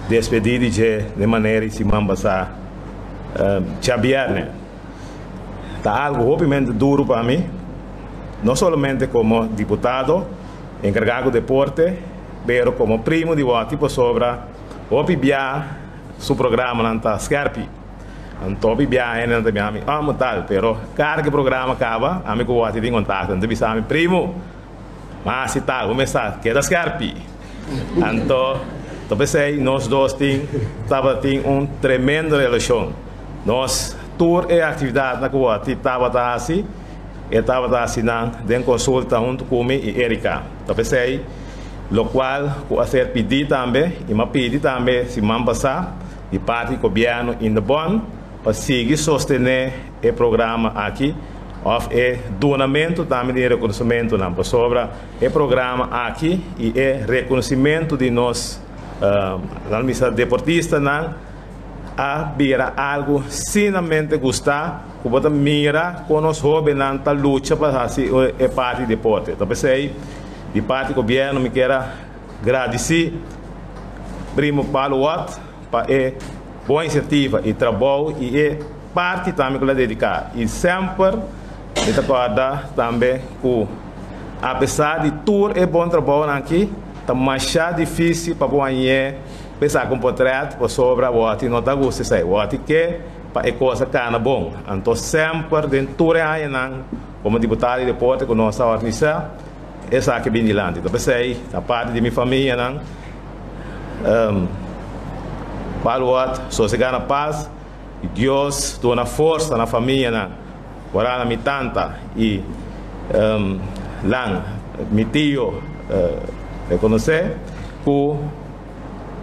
despedí di dje den manera i siman pasá djabièrnè. Ta algu hopimente duru pa mi, no solamente komo diputado enkargá ku deporte. pero komo primo di Wòti pasobra hopi bia su programanan ta skèrpi. Anto hopi bia hendenan ta bisa mi, amo tal, pero kada ku e programa kaba ami ku Wòti tin kontakto. Nan ta bisa mi, primo, mas si tal, bo mester keda skèrpi. Anto ta p'esei nos dos tin tabatin un tremendo relashon. Nos tur e aktividatnan ku Wòti tabata hasi, E tabata hasi nan den konsulta huntu ku mi i Erika. Ta p'esei, lokual ku a ser pidí tambe i m'a pidi tambe siman pasá di parti di gobièrnu Indebon pa sigui sostené e programa aki òf e dunamentu tambe di e rekonosementunan pasobra e programa aki i e rekonosimentu di nos nan bisa deportistanan a bira algu sinamente gustá. Ku bo ta mira kon nos hóbennan ta lucha pa hasi e parti di deporte. Ta p'esei di parti gobièrnu mi kier a gradisí Primo Palo Watt pa e bon inisiativa i trabou i e parti tambe ku el a dediká. I semper mi ta kòrda tambe ku apesar di tur e bon trabounan aki ta masha difísil pa bo hañ'é pa e saka un potrèt pasobra Watt no ta gusta esei. Watt ke pa e kos a kana bon. Anto semper den tur e añanan komo diputado di deporte ku nos a organisá esaki bin dilanti. Ta p'esei ta parti di mi famianan Balwat sosegá na pas i Dios duna forsa na famianan. Ora na mi tanta i lan mi tio rekonosé ku.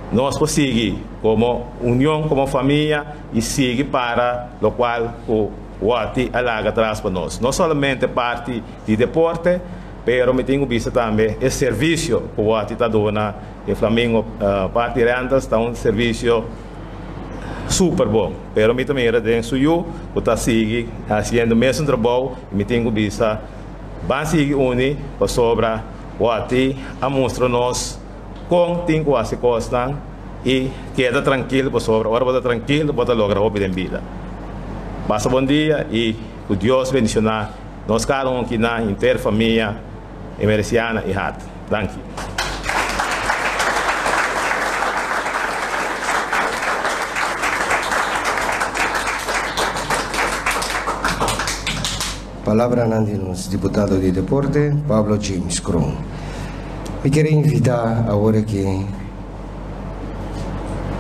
Nos por sigui komo union, komo famia i sigui para lokual ku Wòti a laga tras pa nos. No solamente parti di deporte, pero mi tin ku bisa tambe e servisio ku Wòti ta duna e Flamingo Party Rentals ta un servisio super bon. Pero mi ta mira den su yu ku ta sigui hasiendo mesun trabou i mi tin ku bisa ban sigui uni pasobra Wòti a mustra nos. Kon tin ku hasi kosnan i keda trankil pasobra ora bo ta trankil bo ta logra hopi den bida. Pasa bon dia i ku Dios bendishoná nos kada un kinan henter famia Emereciana i Hart. Danki. Palabranan di nos diputado di deporte, Pablo James Kroon. Mi kier invita awor aki,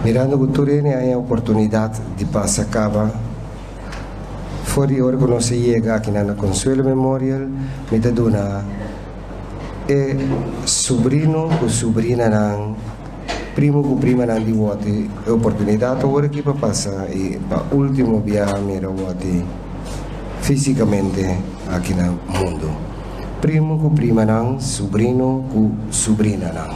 mirando ku tur hende haña oportunidat di pasa kaba for di ora ku nos a yega akinan na Consuelo Memorial, mi ta duna e subrino ku subrinanan, primo ku primanan di Wòti e oportunidat awor aki pa pasa i pa ultimo biaha mira Wòti físikamente aki na mundu. Primo ku primanan, subrino ku subrinanan.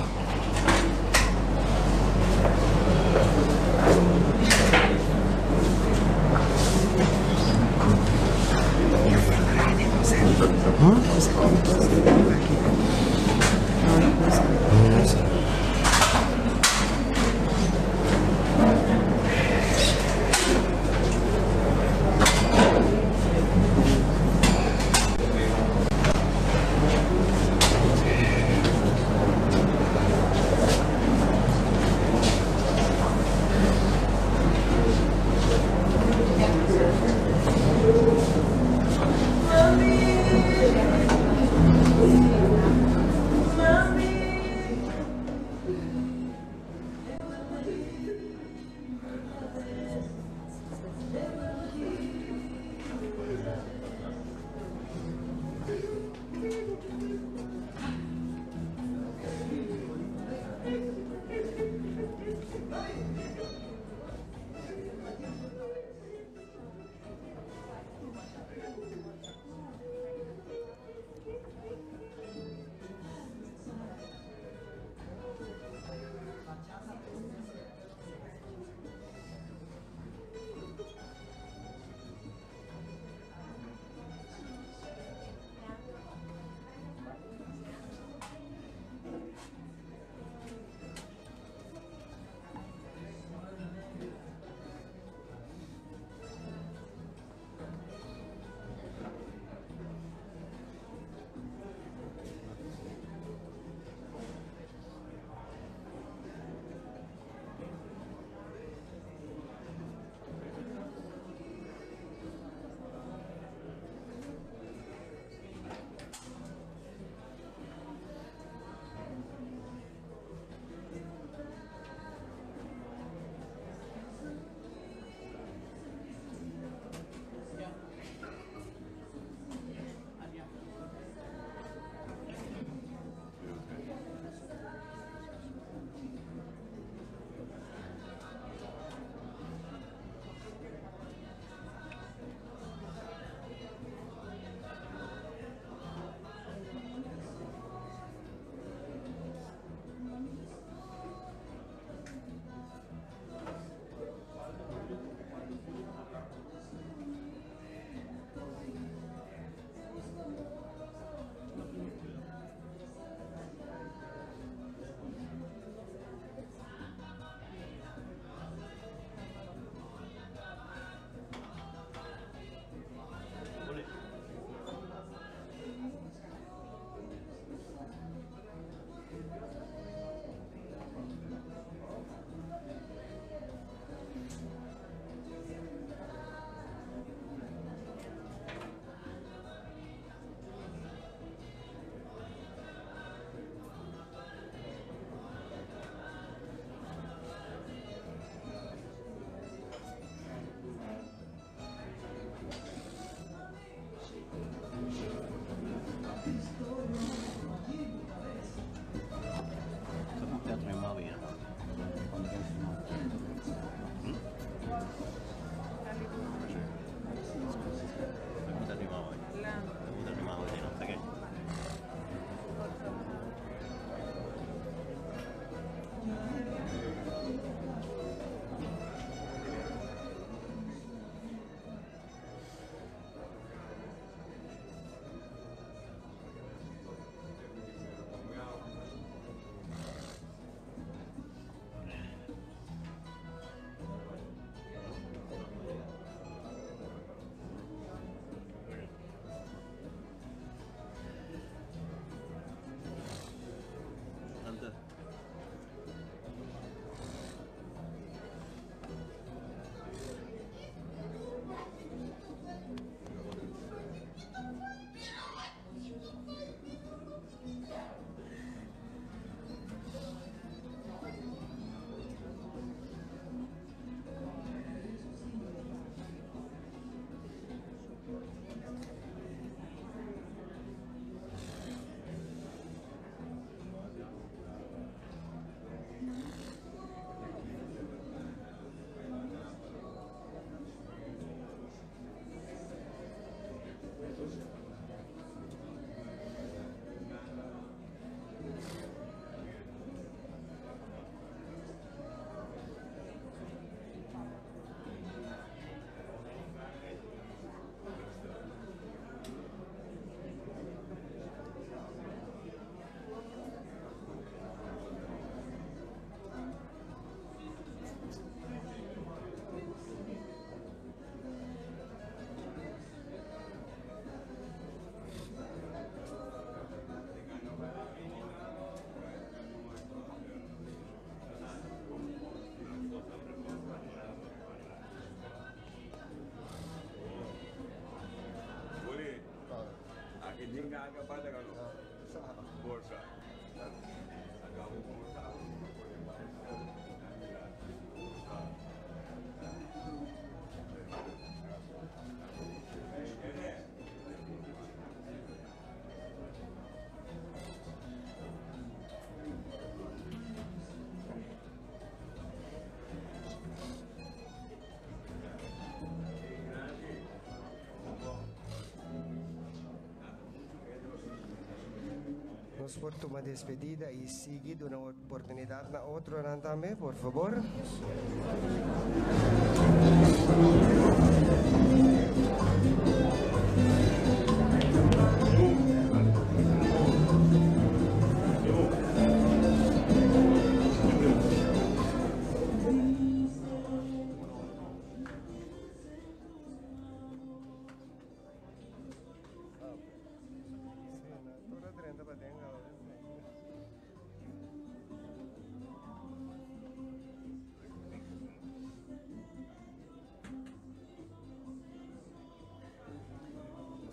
Nos por tuma despedida y sigui duna oportunidad na otronan tambe, por fabor. Nos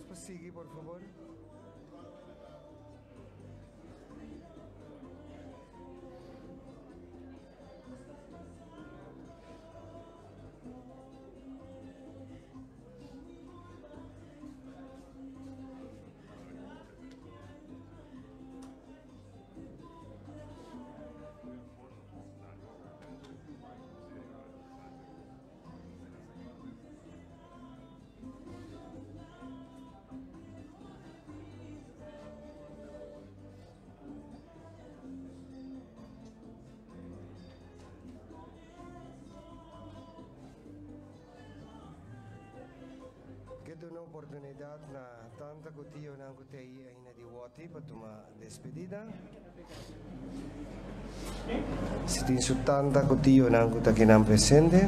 por sigui, por fabor. Ke duna oportunidat na tanta ku tionan ku ta ei ainda di wòti pa tuma despedida. Si tin su tanta ku tionan ku ta kinan presente.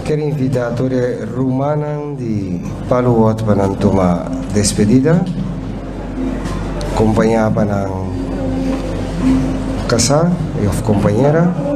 Kier invita tur e rumannan di Paluwot pa nan tuma despedida, kompañá pa nan kasá i òf kompañera.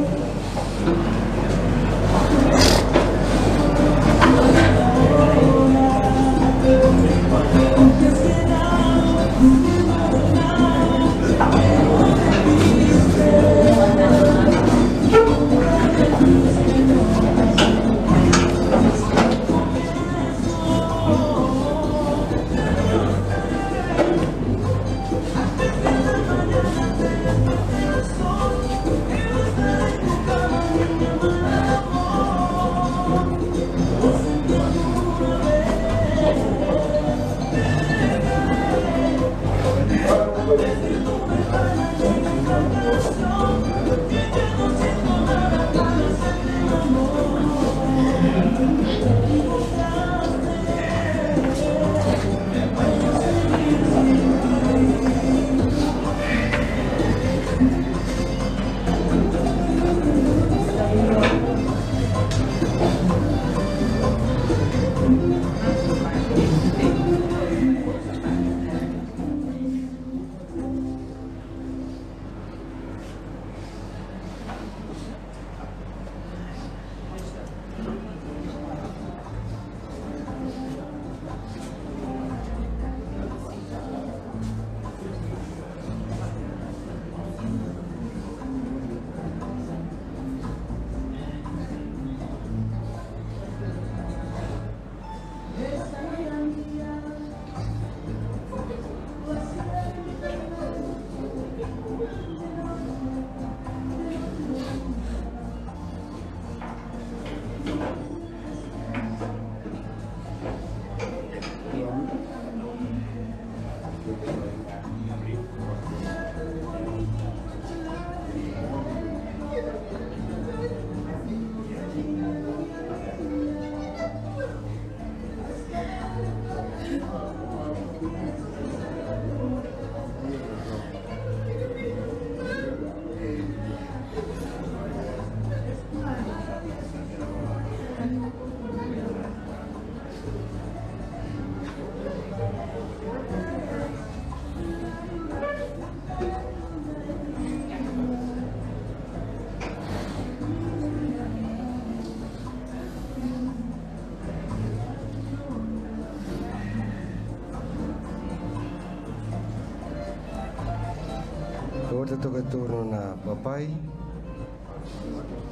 Awor ta toca turno na Papai,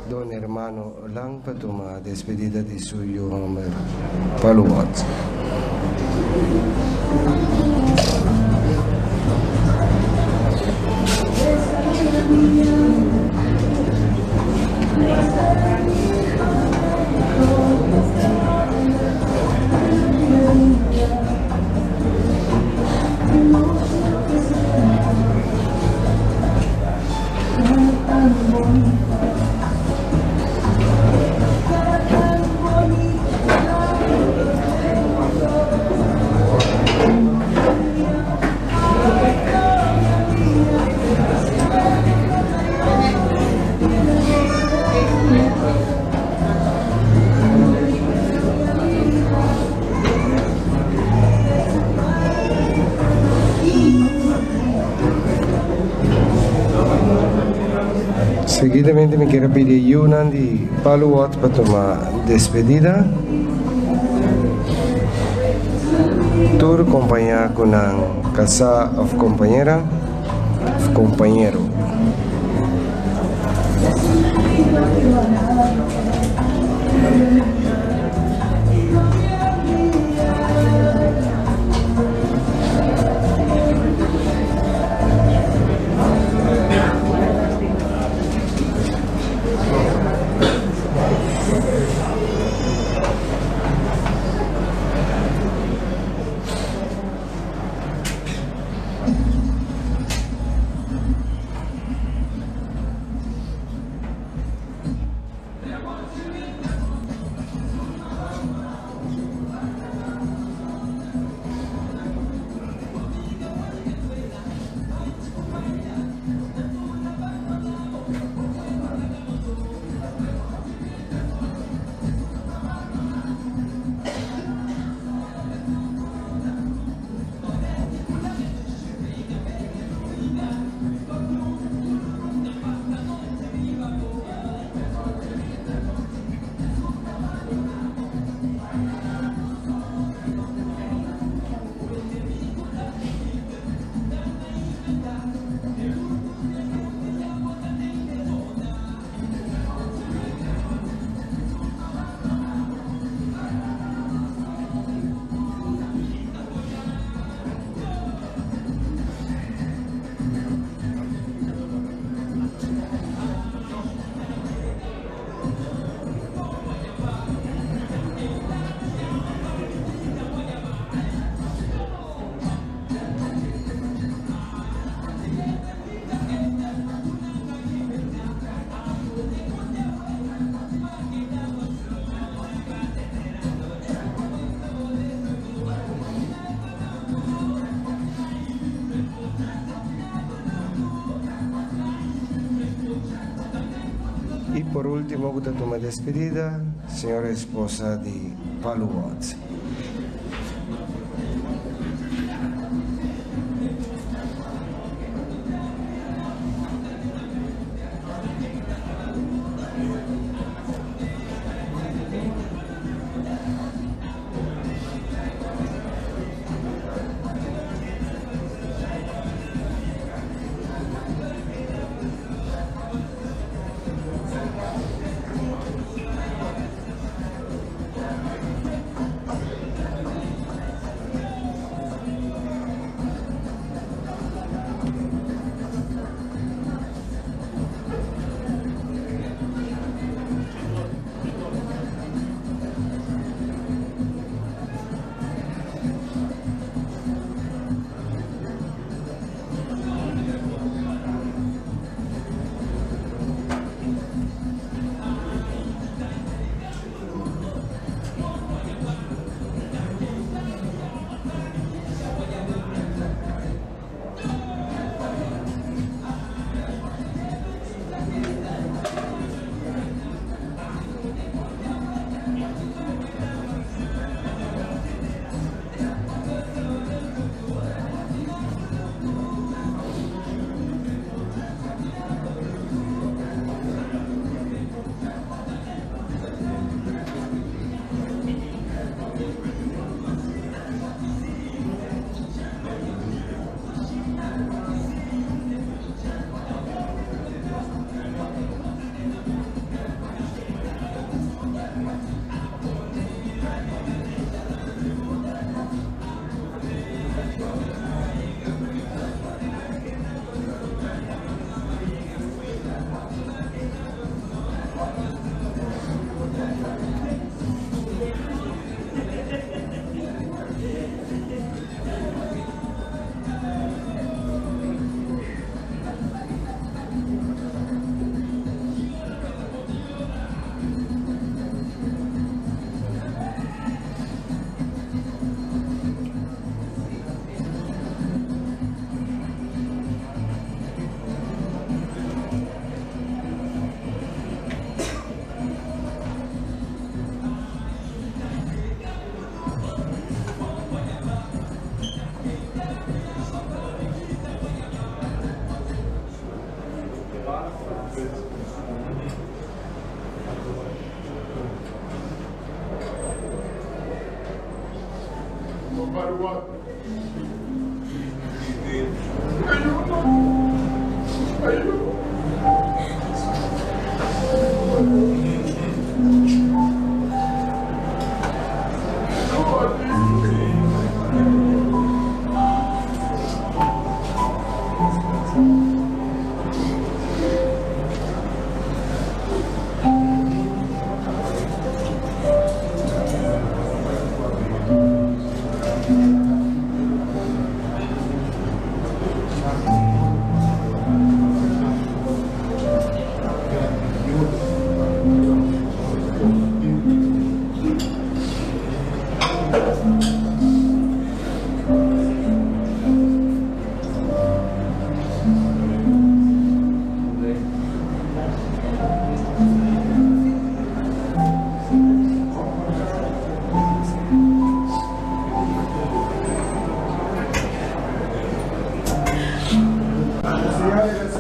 Don Hermano Lang pa tuma despedida di su yu homber Palu Watts. Seguidamente mi kier a pidi yunan di Paluwat pa tuma despedida. Tur kompañá ku nan kasá òf kompañera òf kompañero. Y por ultimo cu ta tuma despedida, señora esposa di Palu Watts.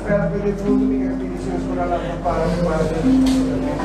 Respèt pa e defuntu, mi ke pidi si nos por a lanta para ku para den e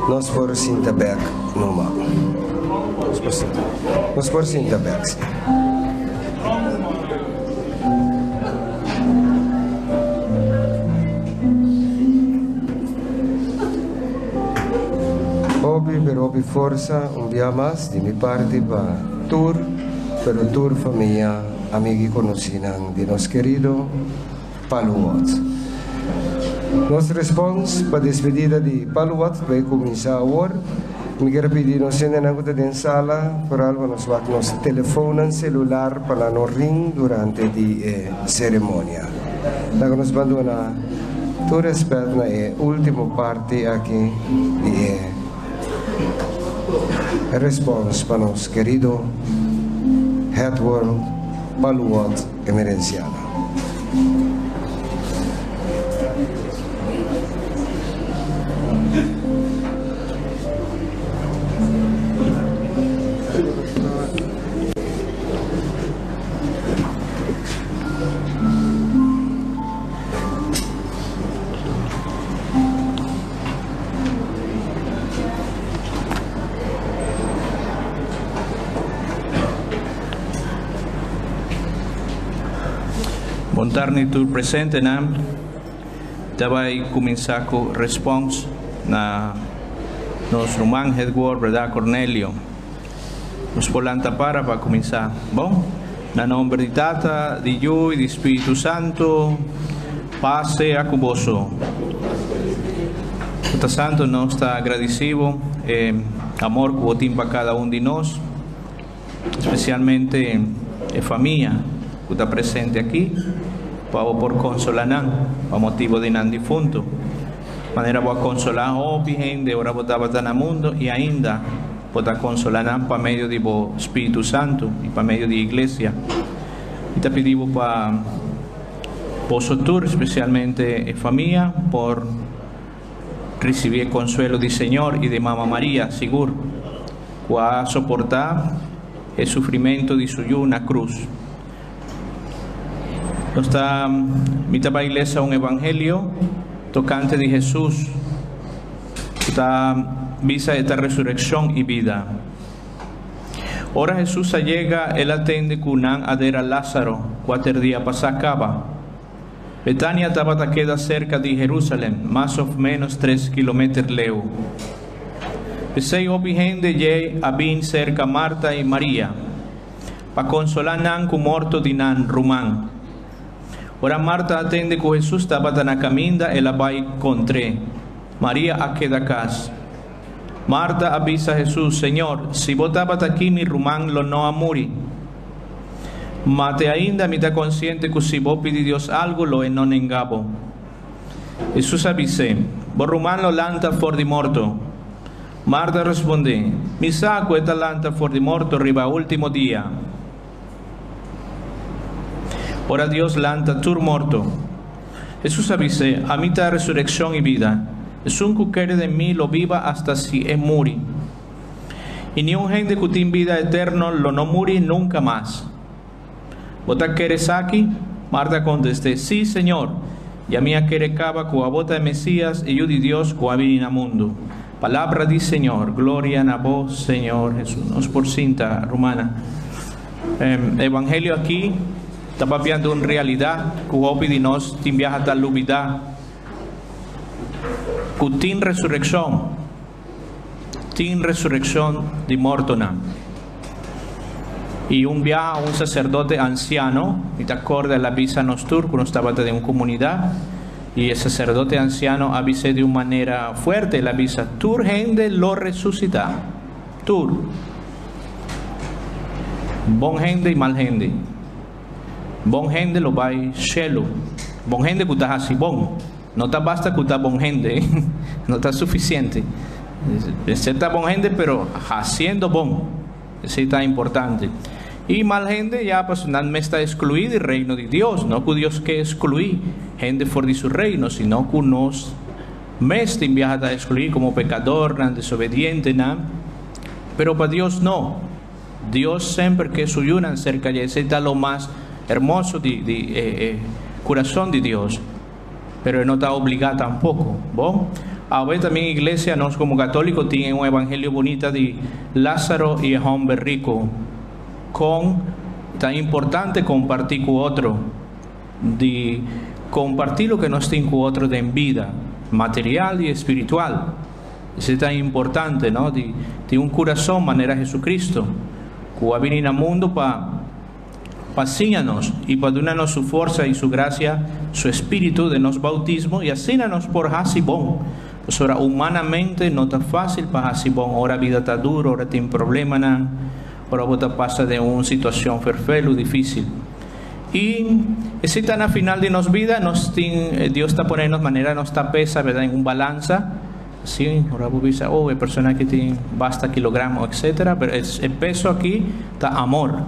Nos por sinta bek numa. Nos por sinta. Nos por sinta bek, si. Hopi pero hopi forsa un bia mas di mi parti pa tur pero tur famia, amiga y conocinan di nos querido Paluwat. Nos respons pa despedida di Paluwat ta bay cuminsa awor. Mi kier a pidi nos hendenan cu ta den sala vooral pa nos wak nos telefoonnan celular pa nan no ring durante di e ceremonia. Laga nos bandona tur respet na e ultimo parti aki di e respons pa nos querido Headworld Paluwat Emerenciana. Bon tardi tur presentenan. Ta bai kuminsá ku respons na nos ruman Hedward Breda Cornelio. Nos por lanta para pa kuminsá. Bon, na nomber di Tata, di Yu i di Spiritu Santu, pas sea ku boso. Tata Santu, nos ta agradisí bo e amor ku bo tin pa kada un di nos, spesialmente e famia ku ta presente aki, pa bo por konsolá nan pa motibu di nan difuntu. Manera bo a konsolá hopi hende ora bo tabata na mundu i ainda Bo ta konsolá nan pa medio di bo Spiritu Santu i pa medio di Iglesia. Mi ta pidi bo pa boso tur, spesialmente e famia, por risibí e konsuelo di Señor i di Mama Maria, sigur, ku a soportá e sufrimentu di su Yu na krus. Nos ta mi ta bai lesa un evangelio tokante di Hesus ku ta bisa e ta resurekshon i bida. Ora Hesus a yega, el a tende ku nan a dera Lázaro kuater dia pasá kaba. Betania tabata keda serka di Herúsalèm, mas òf ménos tres kilometer leu. P'esei hopi hende dje a bin serka Marta i Maria. pa konsolá nan ku morto di nan ruman. Ora Marta a tende ku Hesus tabata na kaminda, el a bai kontr'é. Maria a keda kas. Marta a bisa Hesus, Señor, si bo tabata aki mi ruman lo no a muri. Ma te ainda mi ta konsiente ku si bo pidi Dios algu lo e no nenga bo. Hesus a bis'é, Bo ruman lo lanta for di morto. Marta respondé, Mi sa ku e ta lanta for di morto riba último dia, ora Dios lanta tur morto. Hesus a bis'é, Ami ta resurekshon i bida. Esun ku kere den mi lo biba asta si e muri. I niun hende ku tin bida eterno lo no muri nunka mas. Bo ta kere esaki? Marta a kontest'é, Sí, Señor, ya mi a kere kaba ku abo ta e Mesías, e Yu di Dios ku a bini na mundu. Palabra di Señor. Gloria na bo, Señor Hesus. Nos por sinta, rumannan. E evangelio aki ta papiando un realidat ku hopi di nos tin biaha ta lubidá, ku tin resurekshon. Tin resurekshon di mortonan. I un biaha un saserdote ansiano, mi ta kòrda el a bisa nos tur ku nos tabata den un komunidat, i e saserdote ansiano a bis'é di un manera fuerte, el a bisa, Tur hende lo resusitá. Tur. Bon hende i mal hende. Bon hende lo bai shelu. Bon hende ku ta hasi bon. No ta basta ku ta bon hende, no ta sufisiente. Mester ta bon hende pero hasiendo bon. Esei ta importante. I mal hende ya pasobra nan mes ta eskluí di Reino di Dios. No ku Dios ke eskluí hende for di su Reino, sino ku nos mes tin biaha ta eskluí komo pekadornan, desobedientenan. Pero pa Dios no. Dios semper ke su yunan serka dje. Esei ta lo mas hermoso di di e e kurason di Dios. Pero e no ta obligá tampoko. Bon, awe también iglesia nos komo katóliko tin e un evangelio bunita di Lázaro i e hòmber riku. Kon ta importante kompartí ku otro, di kompartí loke nos tin ku otro den bida, material i espiritual. Esei ta importante, no? Di tin un kurason manera Jesucristo, ku a bini na mundu pa pa siña nos i pa duna nos su forsa i su grasia, su espíritu den nos boutismo, i asina nos por hasi bon. Pasobra humanamente no ta fásil pa hasi bon ora bida ta duru, ora tin problemanan, ora bo ta pasa den un situashon ferfelu, difísil. I esei ta na final di nos bida, nos tin, Dios ta pone nos manera nos ta pesa, berdad, en un balansa. Sí, ora bo bisa, oh, e persona aki tin basta kilogramo, etcétera, pero e peso aki ta amor.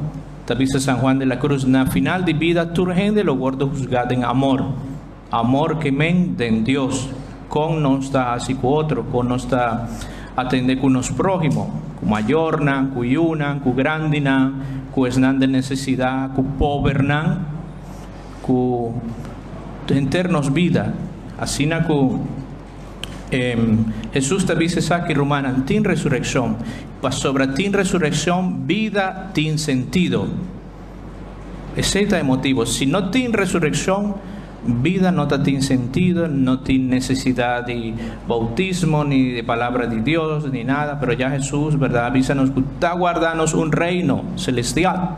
Ta bisa San Juan de la Cruz, na final di bida tur hende lo wordo husgá den amor. Amor ke men den Dios. Kon nos ta hasi ku otro, kon nos ta atendé ku nos próhimo, ku mayornan, ku yunan, ku grandinan, ku esnan den nesesidat, ku pobernan, ku henter nos bida. Asina ku Hesus ta bisa esaki, Rumannan, tin resurekshon. Pasobra tin resurekshon, bida tin sentido. Esei ta e motibu. Si no tin resurekshon, bida no ta tin sentido, no tin nesesidat di boutismo, ni di palabra di Dios, ni nada. Pero ya Hesus, bèrdat, a bisa nos ku ta warda nos un reino selestial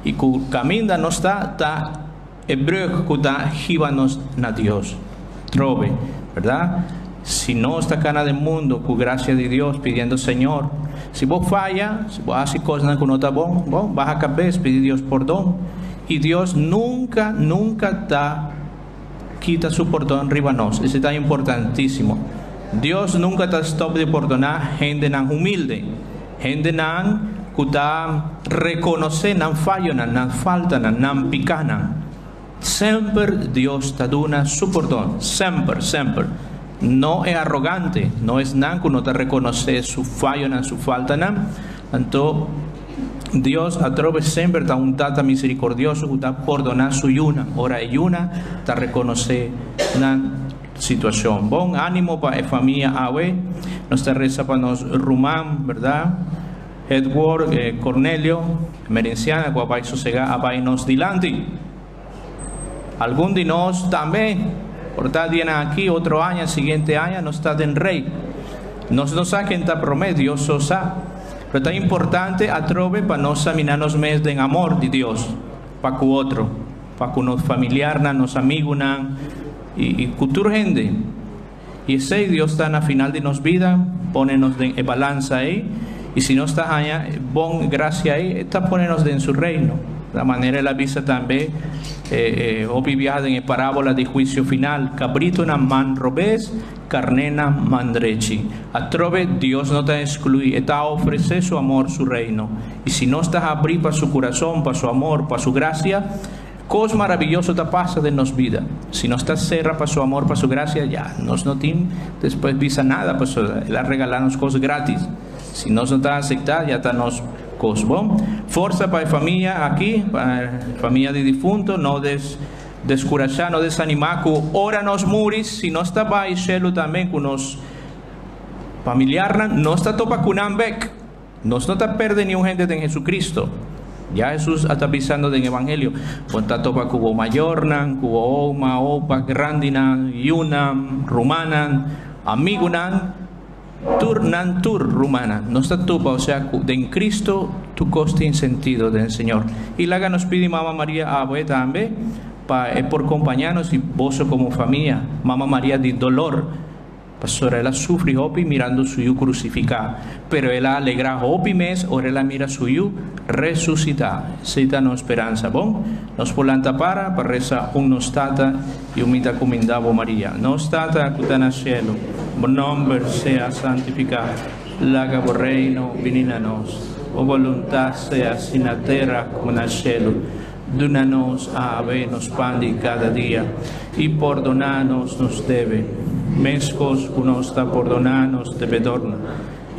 i ku kaminda nos ta, ta e brùg ku ta hiba nos na Dios. Trobe, bèrdat? Si nos ta kana den mundu ku grasia di Dios pidiendo Señor, si bo faya, si bo hasi kosnan ku no ta bon, bon, baha kabes pidi Dios pordon. I Dios nunka, nunka ta kita su pordon riba nos. Esei ta importantísimo. Dios nunka ta stòp di pordoná hendenan humilde, hendenan ku ta rekonosé nan fayonan, nan faltanan, nan pikánan. Semper Dios ta duna su pordon, semper, semper. No e arogante, no esnan ku no ta rekonosé su fayonan, su faltanan. Anto, Dios atrobe semper ta un Tata miserikordioso ku ta pordoná su yunan ora e yuna ta rekonosé nan situashon. Bon ánimo pa e famia awe. Nos ta resa pa nos ruman, bèrdat? Edward Cornelio, Emerenciana ku a bai sosegá a bai nos dilanti. Algun di nos tambe por ta dianan aki otro aña, siguiente aña nos ta den Rey. Nos no sa ken ta promé, Dios so sa. Pero ta importante atrobe pa nos saminá nos mes den amor di Dios pa ku otro, pa ku nos familiarnan, nos amigunan i ku tur hende. I esei Dios ta na final di nos bida, pone nos den e balansa ei, i si nos ta haña e bon grasia ei, e ta pone nos den su reino. La manera el a bisa tambe e hopi biaha den e parábola di huisio final, Kabritonan man robes, karnénan man drechi. Atrobe Dios no ta eskluí, e ta ofresé su amor, su reino. I si nos ta habrí pa su kurason, pa su amor, pa su grasia, Kos maraviyoso ta pasa den nos bida. Si nos ta sera pa su amor, pa su grasia, ya nos no tin despues bisa nada, pasobra el a regala nos kos gratis. Si nos no ta acepta, ya ta nos kos. Bon, forsa pa e famia aki, pa e famia di difunto, no des descurasha, no desanima cu ora nos muri, si nos ta bay shelu tambe cu nos familiarnan, nos ta topa cu nan bek. Nos no ta perde niun hende den Jesucristo. Ya Jesus a ta bisando den Evangelio, Bo ta topa ku bo mayornan, ku bo oma, opa, grandinan, yunan, rumannan, amigunan. Tur nan tur rumannan, nos ta topa, osea ku den Cristo tur kos tin sentido den Señor. I laga nos pidi Mama Maria awe tambe pa e por kompañá nos i boso komo famia. Mama Maria di dolor, pasobra el a sufri hopi mirando su yu krusifiká, pero el a alegrá hopi mes ora el a mira su yu resusitá. Esei ta nos speransa. Bon, nos por lanta para pa resa un Nos Tata i un Mi ta kumindá bo Maria. Nos Tata ku ta na shelu, bo nòmber sea santifiká. Laga bo Reino bini na nos. Bo boluntat sea hasi na tera komo na shelu. Duna nos awe nos pan di kada dia, i pordoná nos nos debe, meskos ku nos ta pordoná nos debedornan.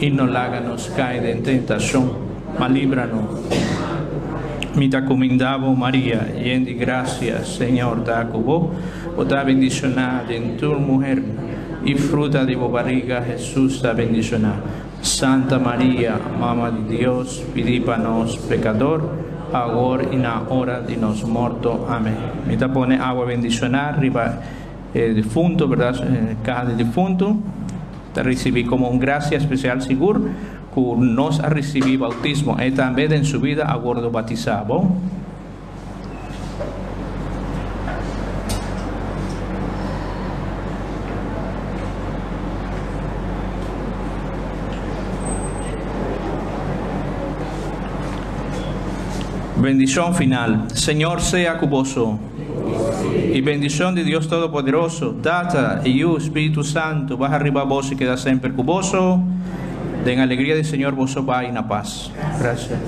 I no laga nos kai den tentashon, ma libra nos. Mi ta kumindá bo, Maria, yen di grasia, Señor ta ku bo. Bo ta bendishoná den tur muhernan, i fruta di bo bariga, Hesus, ta bendishoná. Santa Maria, Mama di Dios, pidi pa nos pekador, awor i na ora di nos morto. Amen. Mi ta pone awa bendishoná riba e difunto, bèrdat, e kaha di difunto. Ta risibí komo un grasia spesial sigur ku nos a risibí boutismo, e tambe den su bida a wordu batisá. Bon. Bendishon final. Señor sea ku boso. I bendishon di Dios Todopoderoso, Tata, Yu, Spiritu Santu, baha riba boso i keda semper ku boso. Den alegria di Señor boso bai na pas. Gracias.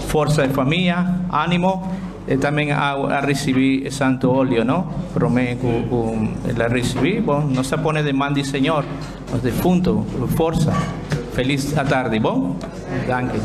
Forsa e famia, animo. E tamben a risibi e santo olio, no? Prome ku ku el a risibi, bon, nos ta pone den man di Señor, nos defunto, forsa. Felis atardi, bon? Danki.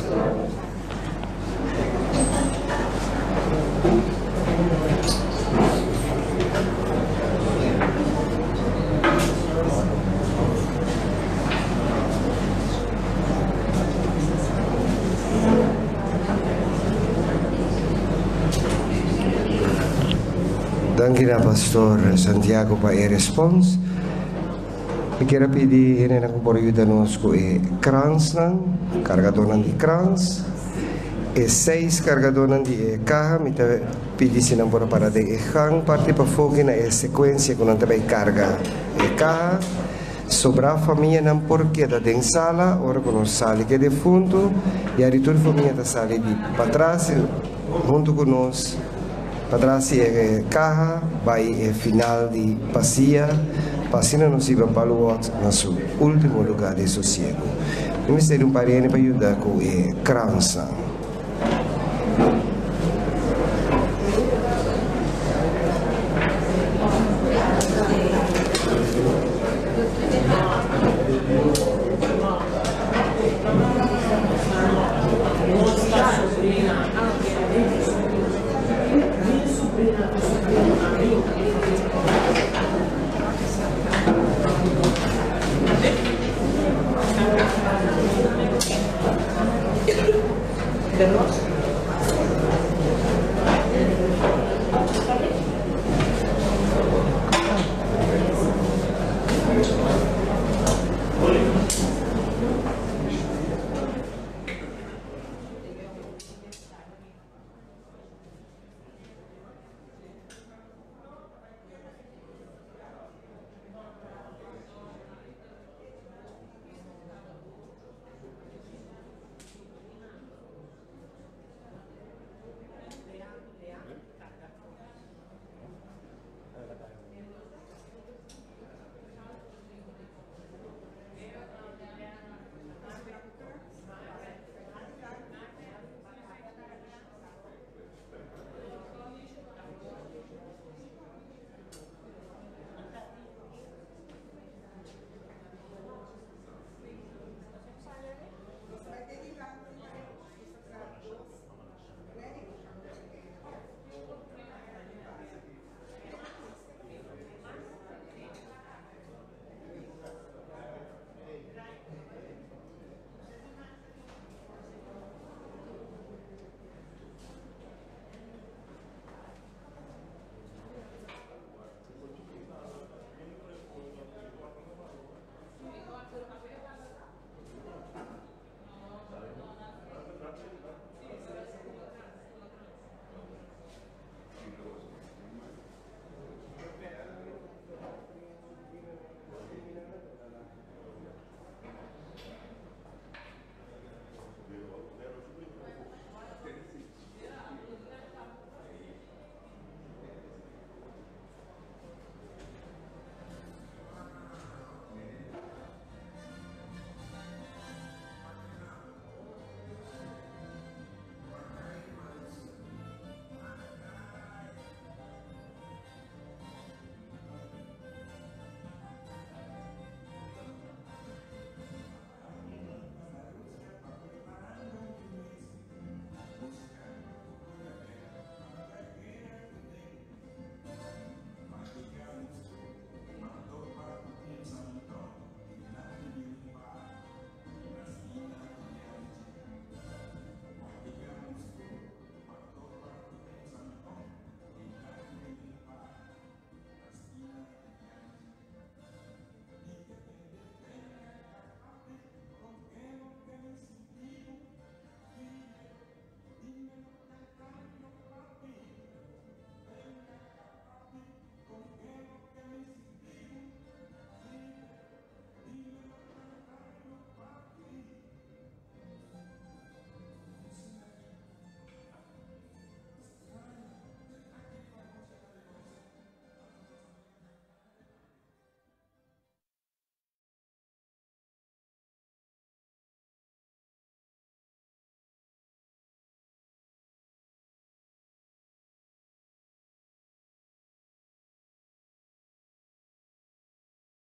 Danki na Pastor Santiago pa e respons. Mi kier a pidi hendenan ku por yuda nos ku e kransnan, kargadónan di krans. E seis kargadónan di e kaha mi ta pidi si nan por a para den e gang parti pafó ki na e sekuensia ku nan ta bai karga e kaha. Sobrá famianan por keda den sala ora ku nos sali ku e defuntu i ari tur famia ta sali di patras huntu ku nos. Patras di e kaha bai e final di pasia pa asina nos hiba Baluwot na su ultimo luga di sosiego. Mi mester di un pariente pa yuda ku e kransnan.